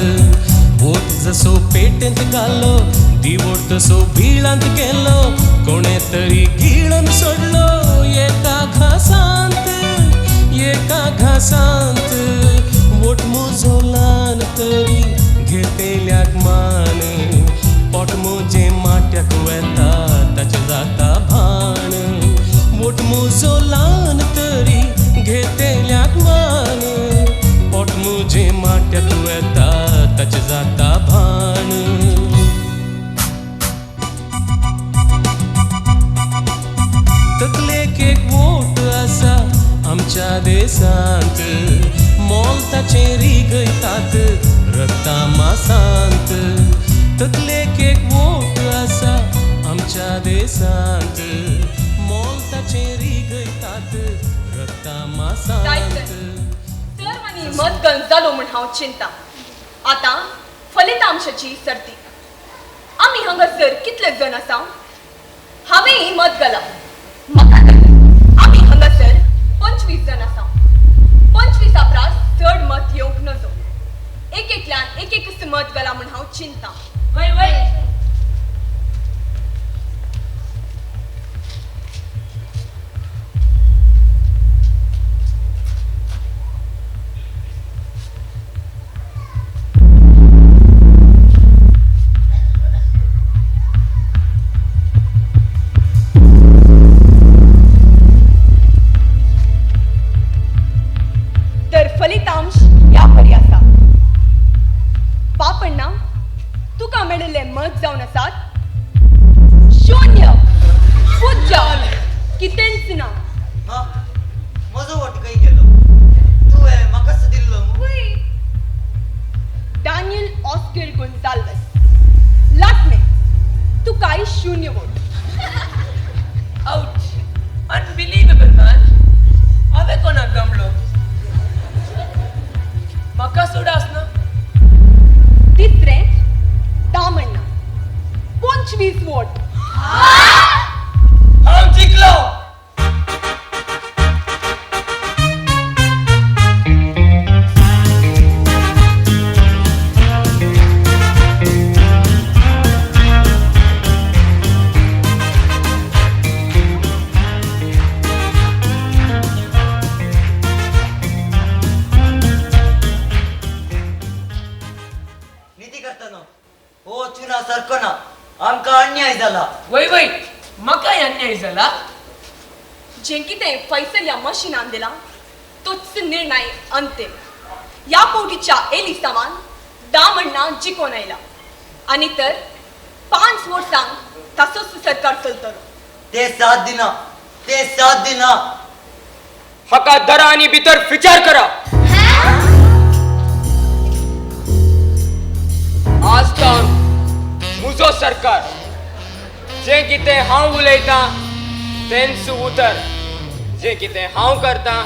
वोट जसो पेटेंत घालो, दिवोट तसो बिळांत गेलो, कोणे तरी गिळून सोडलो एका घासांत, एका घासांत. वोट म्हजो ल्हान तरी घेतल्याक मान, पोट म्हजें माट्याक वेता ताचें जाता भाण. वोट म्हजो ल्हान तरी घेतल्याक मान, पोट म्हजें माट्याक वेता ताचें जाता भाण. तकलेक एक वोट ताचें रिगयतात रक्ता मासांत तकलेक एक वोट आसा आमच्या देशांत मोल ताचें रिगयतात रक्ता मासांत. सर्वांनी मतगण जालो म्हूण हांव चिंता. आतां फलितांशाची सर्ती. आमी हांगासर कितले जण आसा? हांवेंय मत घालां. म्हाका आमी हांगासर 25 जण आसा. 25 प्रास चड मत येवंक नजो. एक एकल्यान एक एकच मत घालां म्हूण हांव चिंता. वय वय. तर फलितांश ह्या परी आसा. पापण्णा तुका मेळिल्ले मत जावन आसात 0 0 कितेंच ना. म्हजो वोट खंय गेलो? तुवें म्हाकाच दिल्लो मू. डॅनियल ऑस्कर गोन्साल्वस लाटणे तुकाय 0 vote. Ouch! Unbelievable man! हांवें कोणाक गमलो? म्हाका सोड आसना. तिसरें दामण्णा 25 वोट. हांव जिखलो. निती करताना हो चुना सारको ना, आमकां अन्याय जाला. वय वय, म्हाकाय अन्याय जाला. जें कितें फैसल ह्या मशिनान दिला तोच निर्णय अंतीम. ह्या फावटीच्या एलिसांवान दामण्णा जिखोन आयला आनी तर 5 वर्सांक ताचोच सरकार चलतलो. ते साथ दिना, ते साथ दिना. हाका दरा आनी भितर विचार करा. आज तावन म्हजो सरकार जें कितें हांव उलयतां तेंच उतर, जें कितें हांव करतां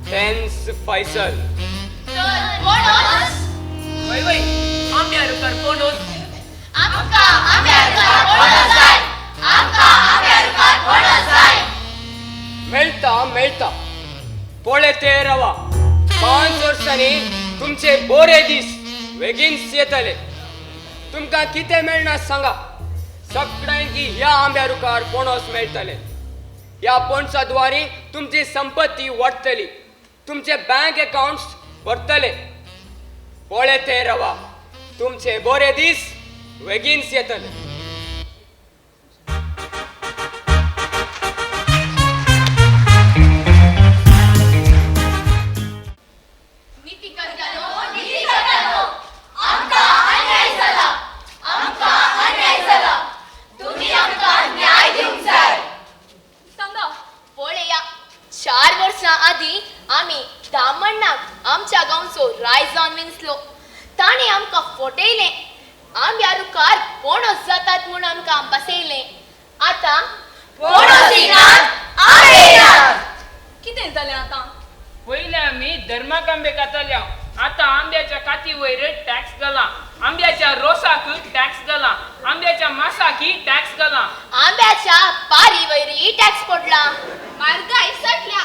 तेंच फैसल. वय वय, आंब्या रुखार पणस. आमकां आंब्या रुखार पणस जाय. आमकां आंब्या रुखार पणस जाय. मेळटा मेळटा पळय ते रवा. 5 वर्सांनी तुमचे बोरे दीस बेगीनच येतले. तुमकां कितें मेळना सांगा. सगळ्यांकी ह्या आंब्या रुखार पणस मेळटले. ह्या पणसा द्वारी तुमची संपत्ती वाडटली, तुमचे बँक अकाउंट्स भरतले. पळय ते रवा, तुमचे बोरे दीस बेगीनच येतले. निती करतानो, निती करतानो, आमकां अन्याय जाला, आमकां अन्याय जाला. तुमी आमकां न्याय दिवंक जाय. सांगा. पळया, 4 वर्सां आदीं आमी दामण्णाक आमच्या गांवचो राय जावन विंचलो. ताणें आमकां फटयलें. आंब्या रुखार पणस जातात म्हूण आमकां बसयलें. आतां पणस येनात, आंबे येनात. कितें जालें आतां? पयलें आमी धर्माक आंबे खाताले. आतां आंब्याच्या काती वयर टॅक्स घाला, आंब्याच्या रोसाक टॅक्स घाला, आंब्याच्या मासाकी टॅक्स घाला, आंब्याच्या पारी वयरय टॅक्स पडला. म्हारगाय सटल्या.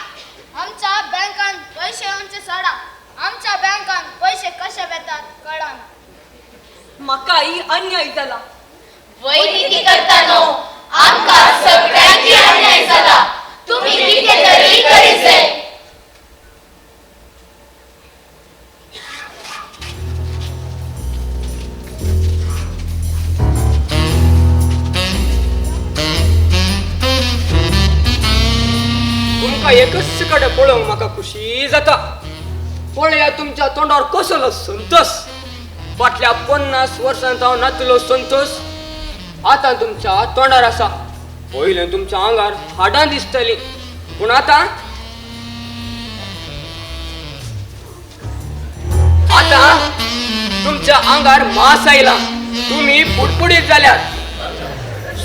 आमच्या बँकान पयशे येवचे सोडा, आमच्या बँकान पयशे कशे येतात कळना. म्हाकाय अन्याय जाला. वय निती करतानो, आमकां सगळ्यांकी अन्याय जाला. तुमी कितें तरी करीत जाय. तुमकां एकच कडेन पळोवंक म्हाका खुशी जाता. पळया तुमच्या तोंडार कसलो संतोष. फाटल्या 50 वर्सांत हांव नातलो संतोष आतां तुमच्या तोंडार आसा. पयलें तुमच्या आंगार हाडां दिसतलीं, पूण आतां तुमच्या आंगार मांस आयला, तुम्ही पुडपुडीत जाल्यात,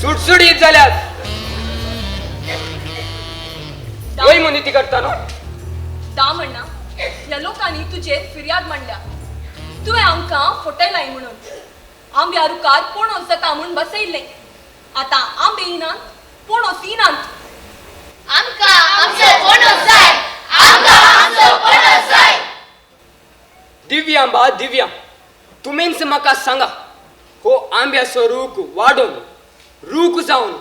सुडसुडीत जाल्यात. वय मु निती करता न्हू? दामण्णा, ह्या लोकांनी तुजेर फिर्याद मांडल्या, तुवें आमकां फटयलाय म्हणून. आंब्या रुखार पणस जाता म्हूण बसयल्लें, आतां आंबे येनात, पणस येनात. आमकां आमचो पणस जाय, आमकां आमचो पणस जाय. दिव्या बा दिव्या, तुमीच म्हाका सांगा, हो आंब्याचो रूख वाडोवन रूख जावन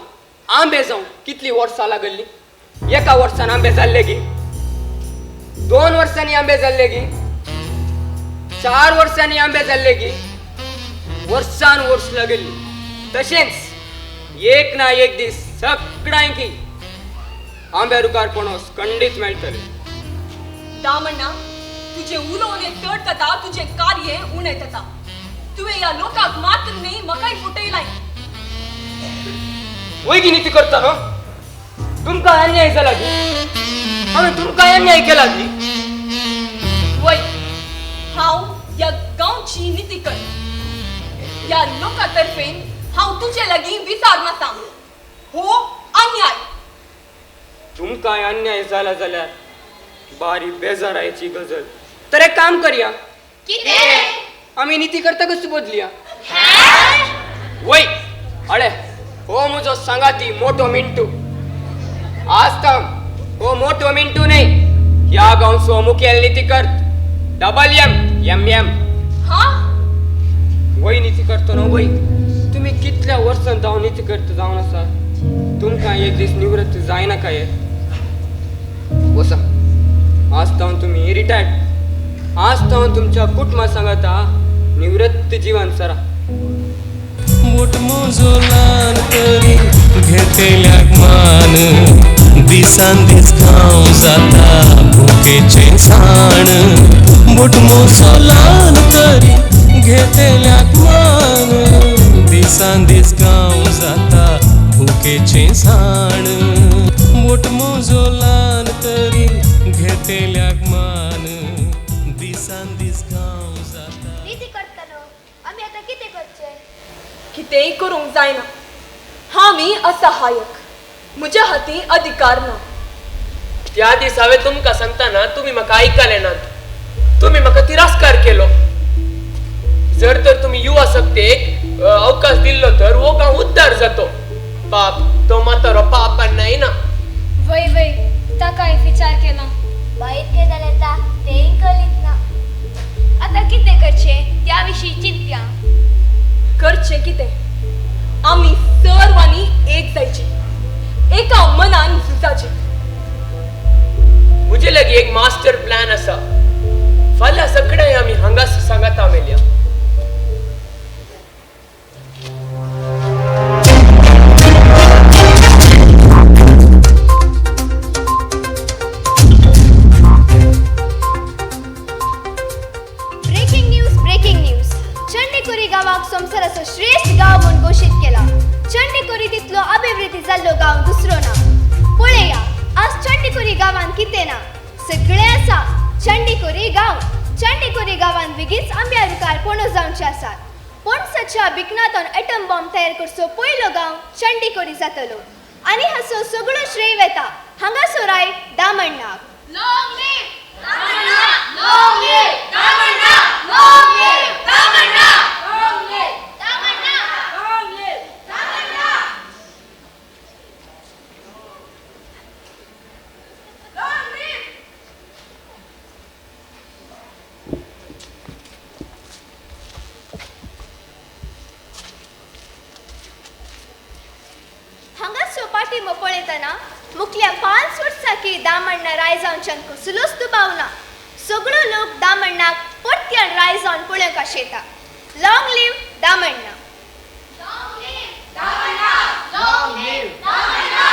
आंबे जावन कितली वर्सां लागल्ली? एका वर्सान आंबे जाल्ले गी? 2 वर्सांनी आंबे जाल्ले गी? 4 वर्सांनी आंबे जाल्ले गी? वर्सान वर्स लागल्ली. तशेंच एक ना एक दीस सगळ्यांकी आंब्या रुखार पणस खंडीत मेळटले. दामण्णा, तुजें उलोवणें चड जाता, तुजें कार्य उणें जाता. तुवें ह्या लोकांक मात्र न्ही म्हाकाय फटयलाय. वय गी निती करता न्हू? तुमकां अन्याय जाला गी? हांवें तुमकां अन्याय केला गी? वय, हांव ह्या गांवची निती कर, ह्या लोकां तर्फेन हांव तुजे लागीं विचार नासा. हो अन्याय. तुमकां अन्याय जाला जाल्यार बारी बेजारायची गजल. तर एक काम करया, कितें? आमी निती करता कशी बदलया. वय, अळे हो म्हजो सांगाती मोटो मिंटू. आज तावन हो मोटो मिंटू न्ही, ह्या गांवचो मुखेल निती करत डबल एम एम एम. हा वय निती करतो न्हू वय, तुमी कितल्या वर्सां जावन निती करत जावन आसा, तुमकां एक दीस निवृत्त जायना काय? वसा, आज तावन तुमी रिटायर्ड. आज तावन तुमच्या कुटुंबा सांगाता निवृत्त जीवन सरा. बोट म्हजो ल्हान तरी घेतल्याक मान, दिसान दीस गांव जाता भुकेचें साण. बोट म्हजो ल्हान तरी घेतल्याक मान, दिसान दीस गांव जाता भुकेचें साण. बोट म्हजो ल्हान तरी घेतल्याक मान, दिसान दीस गांव जाता. निती करतलो, आमी आतां कितें करचें? कितेंय करूंक जायना, हांव असहायक, म्हज्या हाती अधिकार ना. त्या दीस हांवें तुमकां सांगतना तुमी म्हाका आयकले नात, तुमी म्हाका तिरस्कार केलो. जर तर तुमी युवा शक्तेक अवकाश दिल्लो तर हो गांव उद्धार जातो. बाप तो म्हातारो पापान ना. वय वय, ताका विचार केला. बाय इतकें जालें ता तेंय कळीत ना. आतां कितें करचें त्या विशीं चिंतया. करचें कितें? आमी सर्वांनी एक जायचें, एका मनान झुजाचें. म्हजे लागीं एक मास्टर प्लॅन आसा. फाल्यां सगळे आमी हांगास सांगाता मेळया. Breaking news, breaking news. चंडीकोरी गांवाक संवसाराचो श्रेश्ठ गांव म्हूण घोशीत केला. चंडीकोरी तितलो अभिवृद्धी जाल्लो गांव दुसरो ना. पळया आज चंडीकोरी गांवांत कितें ना, सगळें आसा. चंडीकोरी गांव, चंडीकोरी गांवांत बेगीच आंब्या रुखार पणस जावचे आसात. पणसाच्या बिकणांतून एटम बॉम्ब तयार करचो पयलो गांव चंडीकोरी जातलो आनी हाचो सगळो श्रेय वेता हांगासो राय दामण्णाक. Long live Damanna! Long live Damanna! Long live Damanna! Long live Damanna! Long live Damanna! Long live! हांगासो पाठिंबो पळयतना मुखल्या 5 वर्सां की दामण्णा राय जावच्यान कसलोच दुबाव ना. सगळो लोक दामण्णाक परत्यान राय जावन पळोवंक आशेता. Long live Damanna! Long live Damanna! Long live Damanna!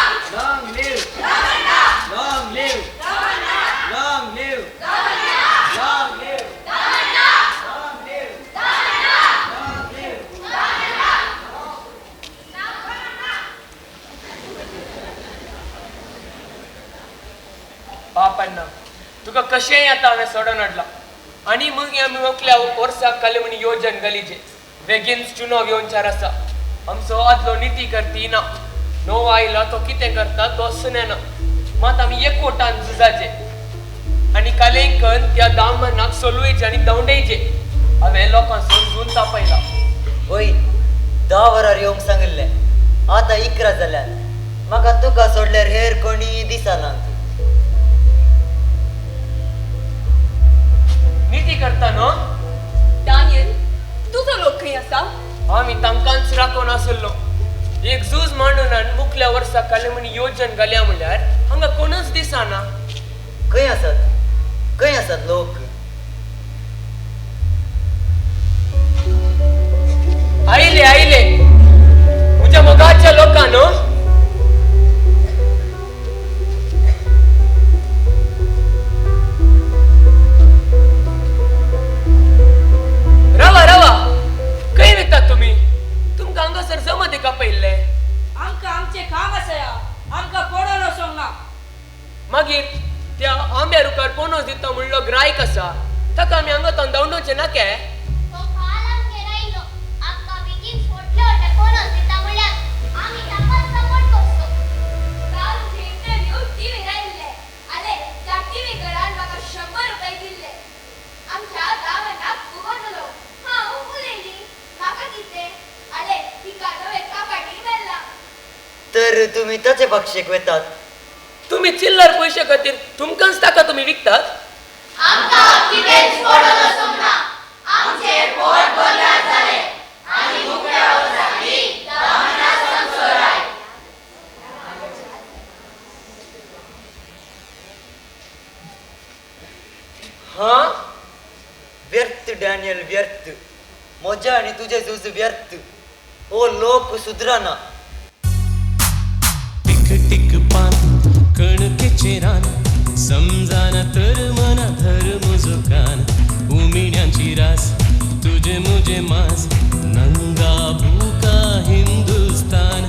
Long live Damanna! Long live Damanna! Long live Damanna! Long live Damanna! Long live Damanna! Long live Damanna! पापांना, तुका कशेंय आतां हांवें सोडून हाडलां. आनी मग आमी मुखल्या वर्साक काले म्हण योजन घालीचे बेगीन चुनाव येवचार आसा. आमचो आदलो निती करती ना, नवो आयला तो कितें करता तो सुनेना. मात आमी एकवटान झुजाचे आनी कालेंकन त्या दामनाक सोलवयचे आनी दवंडेचे. हांवें लोकांचो झून तापयला. वय 10 वरार येवंक सांगिल्लें, आतां 11 जाल्यात. म्हाका तुका सोडल्यार हेर कोणी दिसना. निती करता न्हू डॅनियल, तुजो लोक खंय आसा? आमी तांकांच राखून आसलो. एक झूज मांडून आनी मुखल्या वर्सा काले म्हण योजन घाल्या म्हणल्यार हांगा कोणूच दिसना. खंय आसात, खंय आसात लोक? आयले आयले म्हज्या मोगाच्या लोकांनो. रावा रावा, खंय वतात तुमी? तुमकां हांगासर जमत एका पयल्लें. आमकां आमचें काम आसा या, आमकां पडोन वचोंक ना. मागीर त्या आंब्या रुखार पणस दिता म्हणलो ग्रायक आसा, ताका आमी हांगा तंदावणोचें नाके. तर तुमी ताचे पक्षेक वेतात? तुमी चिल्लर पयशे खातीर तुमकांच ताका तुमी विकतात? हा व्यर्थ डॅनियल, व्यर्थ. म्हजें आनी तुजें झूज व्यर्थ. ओ लोक सुदराना. टिक पान कणकेचे रान, समजाना तर मना धर म्हजो कान. उमिण्यांची रास तुजे मुजे मास, नंगा भुका हिंदुस्तान.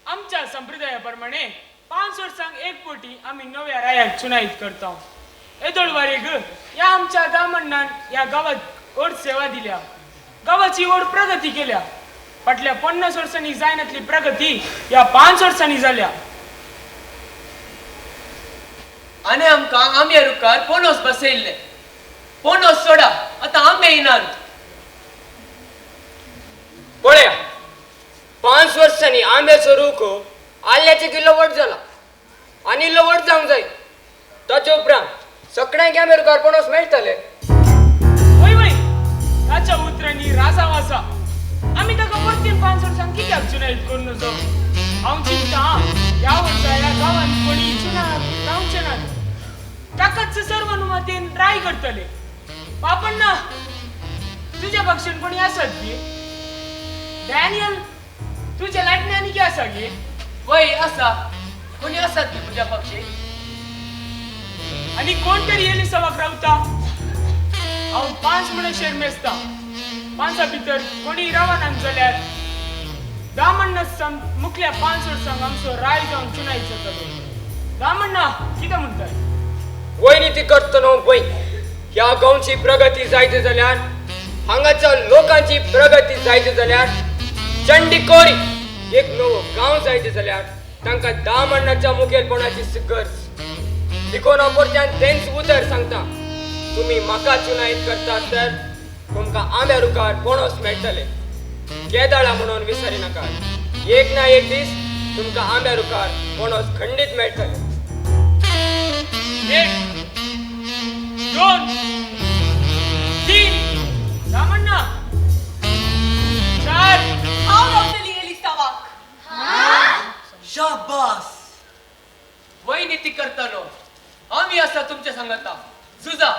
आमच्या संप्रदाया प्रमाणे 5 वर्सांक एक पटी आमी नव्या रायाक चुनायत करता. येदोळ वारेक ह्या आमच्या दामण्णान ह्या गांवात व्हड सेवा दिल्या, गांवाची व्हड प्रगती केल्या. फाटल्या 50 वर्सांनी जायनातली प्रगती ह्या 5 वर्सांनी जाल्या. आनी आमकां आंब्या रुखार पणस बसयल्ले. पणस सोडा, आतां आंबे येनात. पळया, 5 वर्सांनी आंब्याचो रूख आल्याचे किल्लो व्हड जाला आनी इल्लो व्हड जावंक जाय. ताचे उपरांत सगळ्यांक आंब्या रुखार पणस मेळटले. वय वय, ताच्या उतरांनी राजांव आसा. आमी ताका परतीन 5 वर्सांक कित्याक चुनायत करून नजो? हांव चिंता ह्या वर्सा ह्या गांवांत कोणी चुनाव जावचे नात. ताकाच सर्वानुमतीन राय करतले. बापण्णा, तुज्या पक्षान कोणी आसत गी? डॅनियल, तुज्या लाटणे आनी की आसा गी? वय आसा, कोणी आसात गी तुज्या पक्षी? आनी कोण तरी एलिसावाक रावता. हांव 5 म्हणून शेर मेजता. 5 भितर कोणी रावनात जाल्यार दामण्णा मुखल्या 5 वर्सांक आमचो राय जावन चुनायत जातलो. दामण्णा कितें म्हणटाय? वय निती करता न्हू वय. ह्या गांवची प्रगती जायत जाल्यार, हांगाच्या लोकांची प्रगती जायत जाल्यार, चंडीकोरी एक नवो गांव जायत जाल्यार तांकां दामण्णाच्या मुखेलपणाची गरज. देखून हांव परत्यान तेंच उतर सांगता, तुमी म्हाका चुनायत करतात तर तुमकां आंब्या रुखार पणस मेळटले. केदाळा म्हणून विसरी नाकात, एक ना एक दीस तुमकां आंब्या रुखार पणस खंडीत मेळटले. 1 2 3 दामण्णा 4. हांव रावतली एलिसावाक. शाबास. वय निती करतलो, आमी आसा तुमच्या सांगता. झुजा,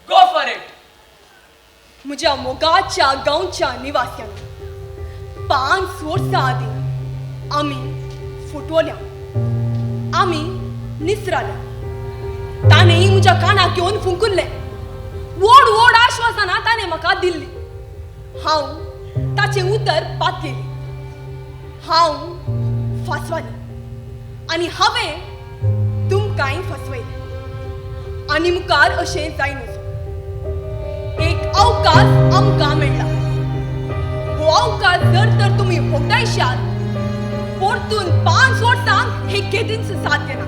गो फॉर it. म्हज्या मोगाच्या गांवच्या निवास्यांनी 5 वर्सां आदीं आमी फुटवल्या, आमी निसराल्या. ताणें म्हज्या कानाक येवन फुंकुल्लें. व्हड व्हड आश्वासनां ताणें म्हाका दिल्लीं. हांव ताचें उतर पातयेली. हांव फसवाली आनी हांवें तुमकांय फसवयलें. आनी मुखार अशें जायना. एक अवकाश आमकां मेळ्ळा. हो अवकाश जर तर तुमी फोगडायशात परतून 5 वर्सां हे केदींच साध्य ना.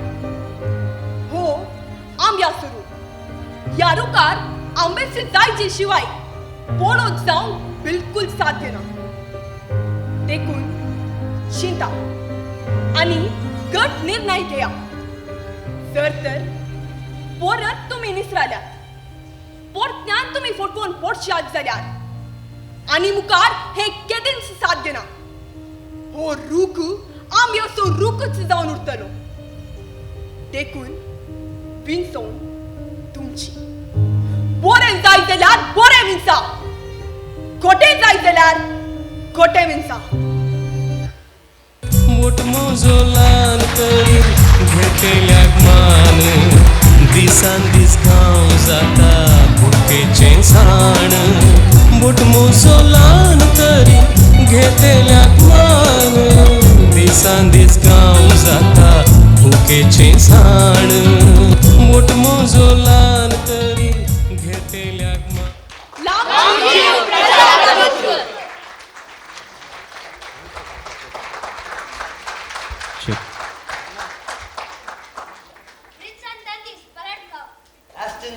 हो आंब्या सुरू ह्या रुखार आंब्याचे जायचे शिवाय पळोवंक जावंक बिलकुल साध्य ना. देखून चिंता आनी घट निर्णय घेया. जर तर परत तुमी निसराल्यात, परत्यान तुमी फटवून पडशात जाल्यार आनी मुखार हे केदींच साध्य ना. हो रूख आंब्याचो रूखच जावन उरतलो. देखून विंचोवन तुमची बरें जाय जाल्यार बरें विंचा, गोटे जाय जाल्यार गोटे विंचा. मोट मोजो ल्हान तरी घेतल्याक मान, दिसान दीस गांव जाता भुकेचें साण. बोट मोजो ल्हान तरी घेतल्याक मान, दिसान दीस गांव जाता भुकेचें साण. बोट मोजो ल्हान तरी घेतल्याक मान.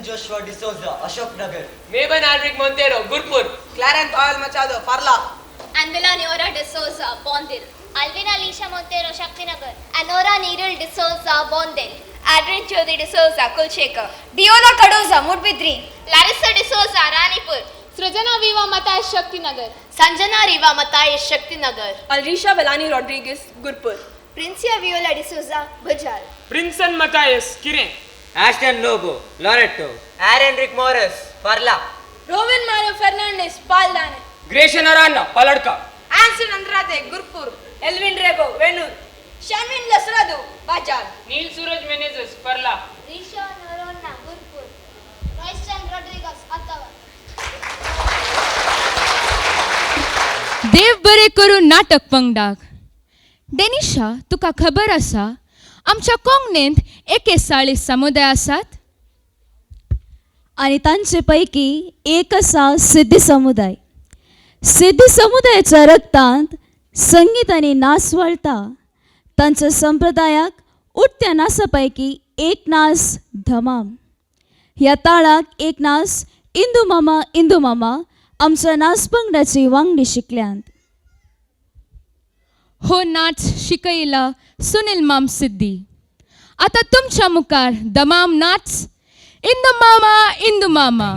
Joshua D'Souza, Ashok Nagar. Meban Alric Montero, Gurpur. Clarence Oil Machado, Farla. Anvila Neora D'Souza, Bondil. Alvina Lisha Montero, Shaktinagar. Anora Neeril D'Souza, Bondil. Adrian Jyoti D'Souza, Kulshekar. Diola Cardoza, Mudbidri. Larissa D'Souza, Ranipur. Srujana Viva Matthias, Shaktinagar. Sanjana Riva Matthias, Shaktinagar. Alrisha Velani Rodriguez, Gurpur. Princia Viola D'Souza, Bajal. Princeton Matthias, Kiren. Ashton Lobo, Loretto. Aaron Rick Morris, Farla. Robin Mario Fernandez, Paldane. Gresham Aranna, Paladka. Anson Andrade, Gurpur. Elvin Rego, Venur. Shanvin Lasradu, Bajal. Neil Suraj Menezes, Farla. Risha Norona, Gurpur. Royston Rodriguez, Ottawa. देव बरें करूं नाटक पंगडाक. डेनिशा, तुका खबर आसा आमच्या कोंकणींत एके साळी समुदाय आसात आनी तांचे पैकी एक आसा सिद्धी समुदाय. सिद्धी समुदायाच्या रक्तांत संगीत आनी नाच वळटा. तांच्या संप्रदायाक उठत्या नाचा पैकी एक नाच धमाम. ह्या ताळाक एक नाच इंदू मामा इंदू मामा आमच्या नाच पंगडाची वांगडी शिकल्यांत. हो नाच शिकयला सुनील माम सिद्धी. आता तुमच्या मुखार दमाम नाच इंदू मामा इंदू मामा.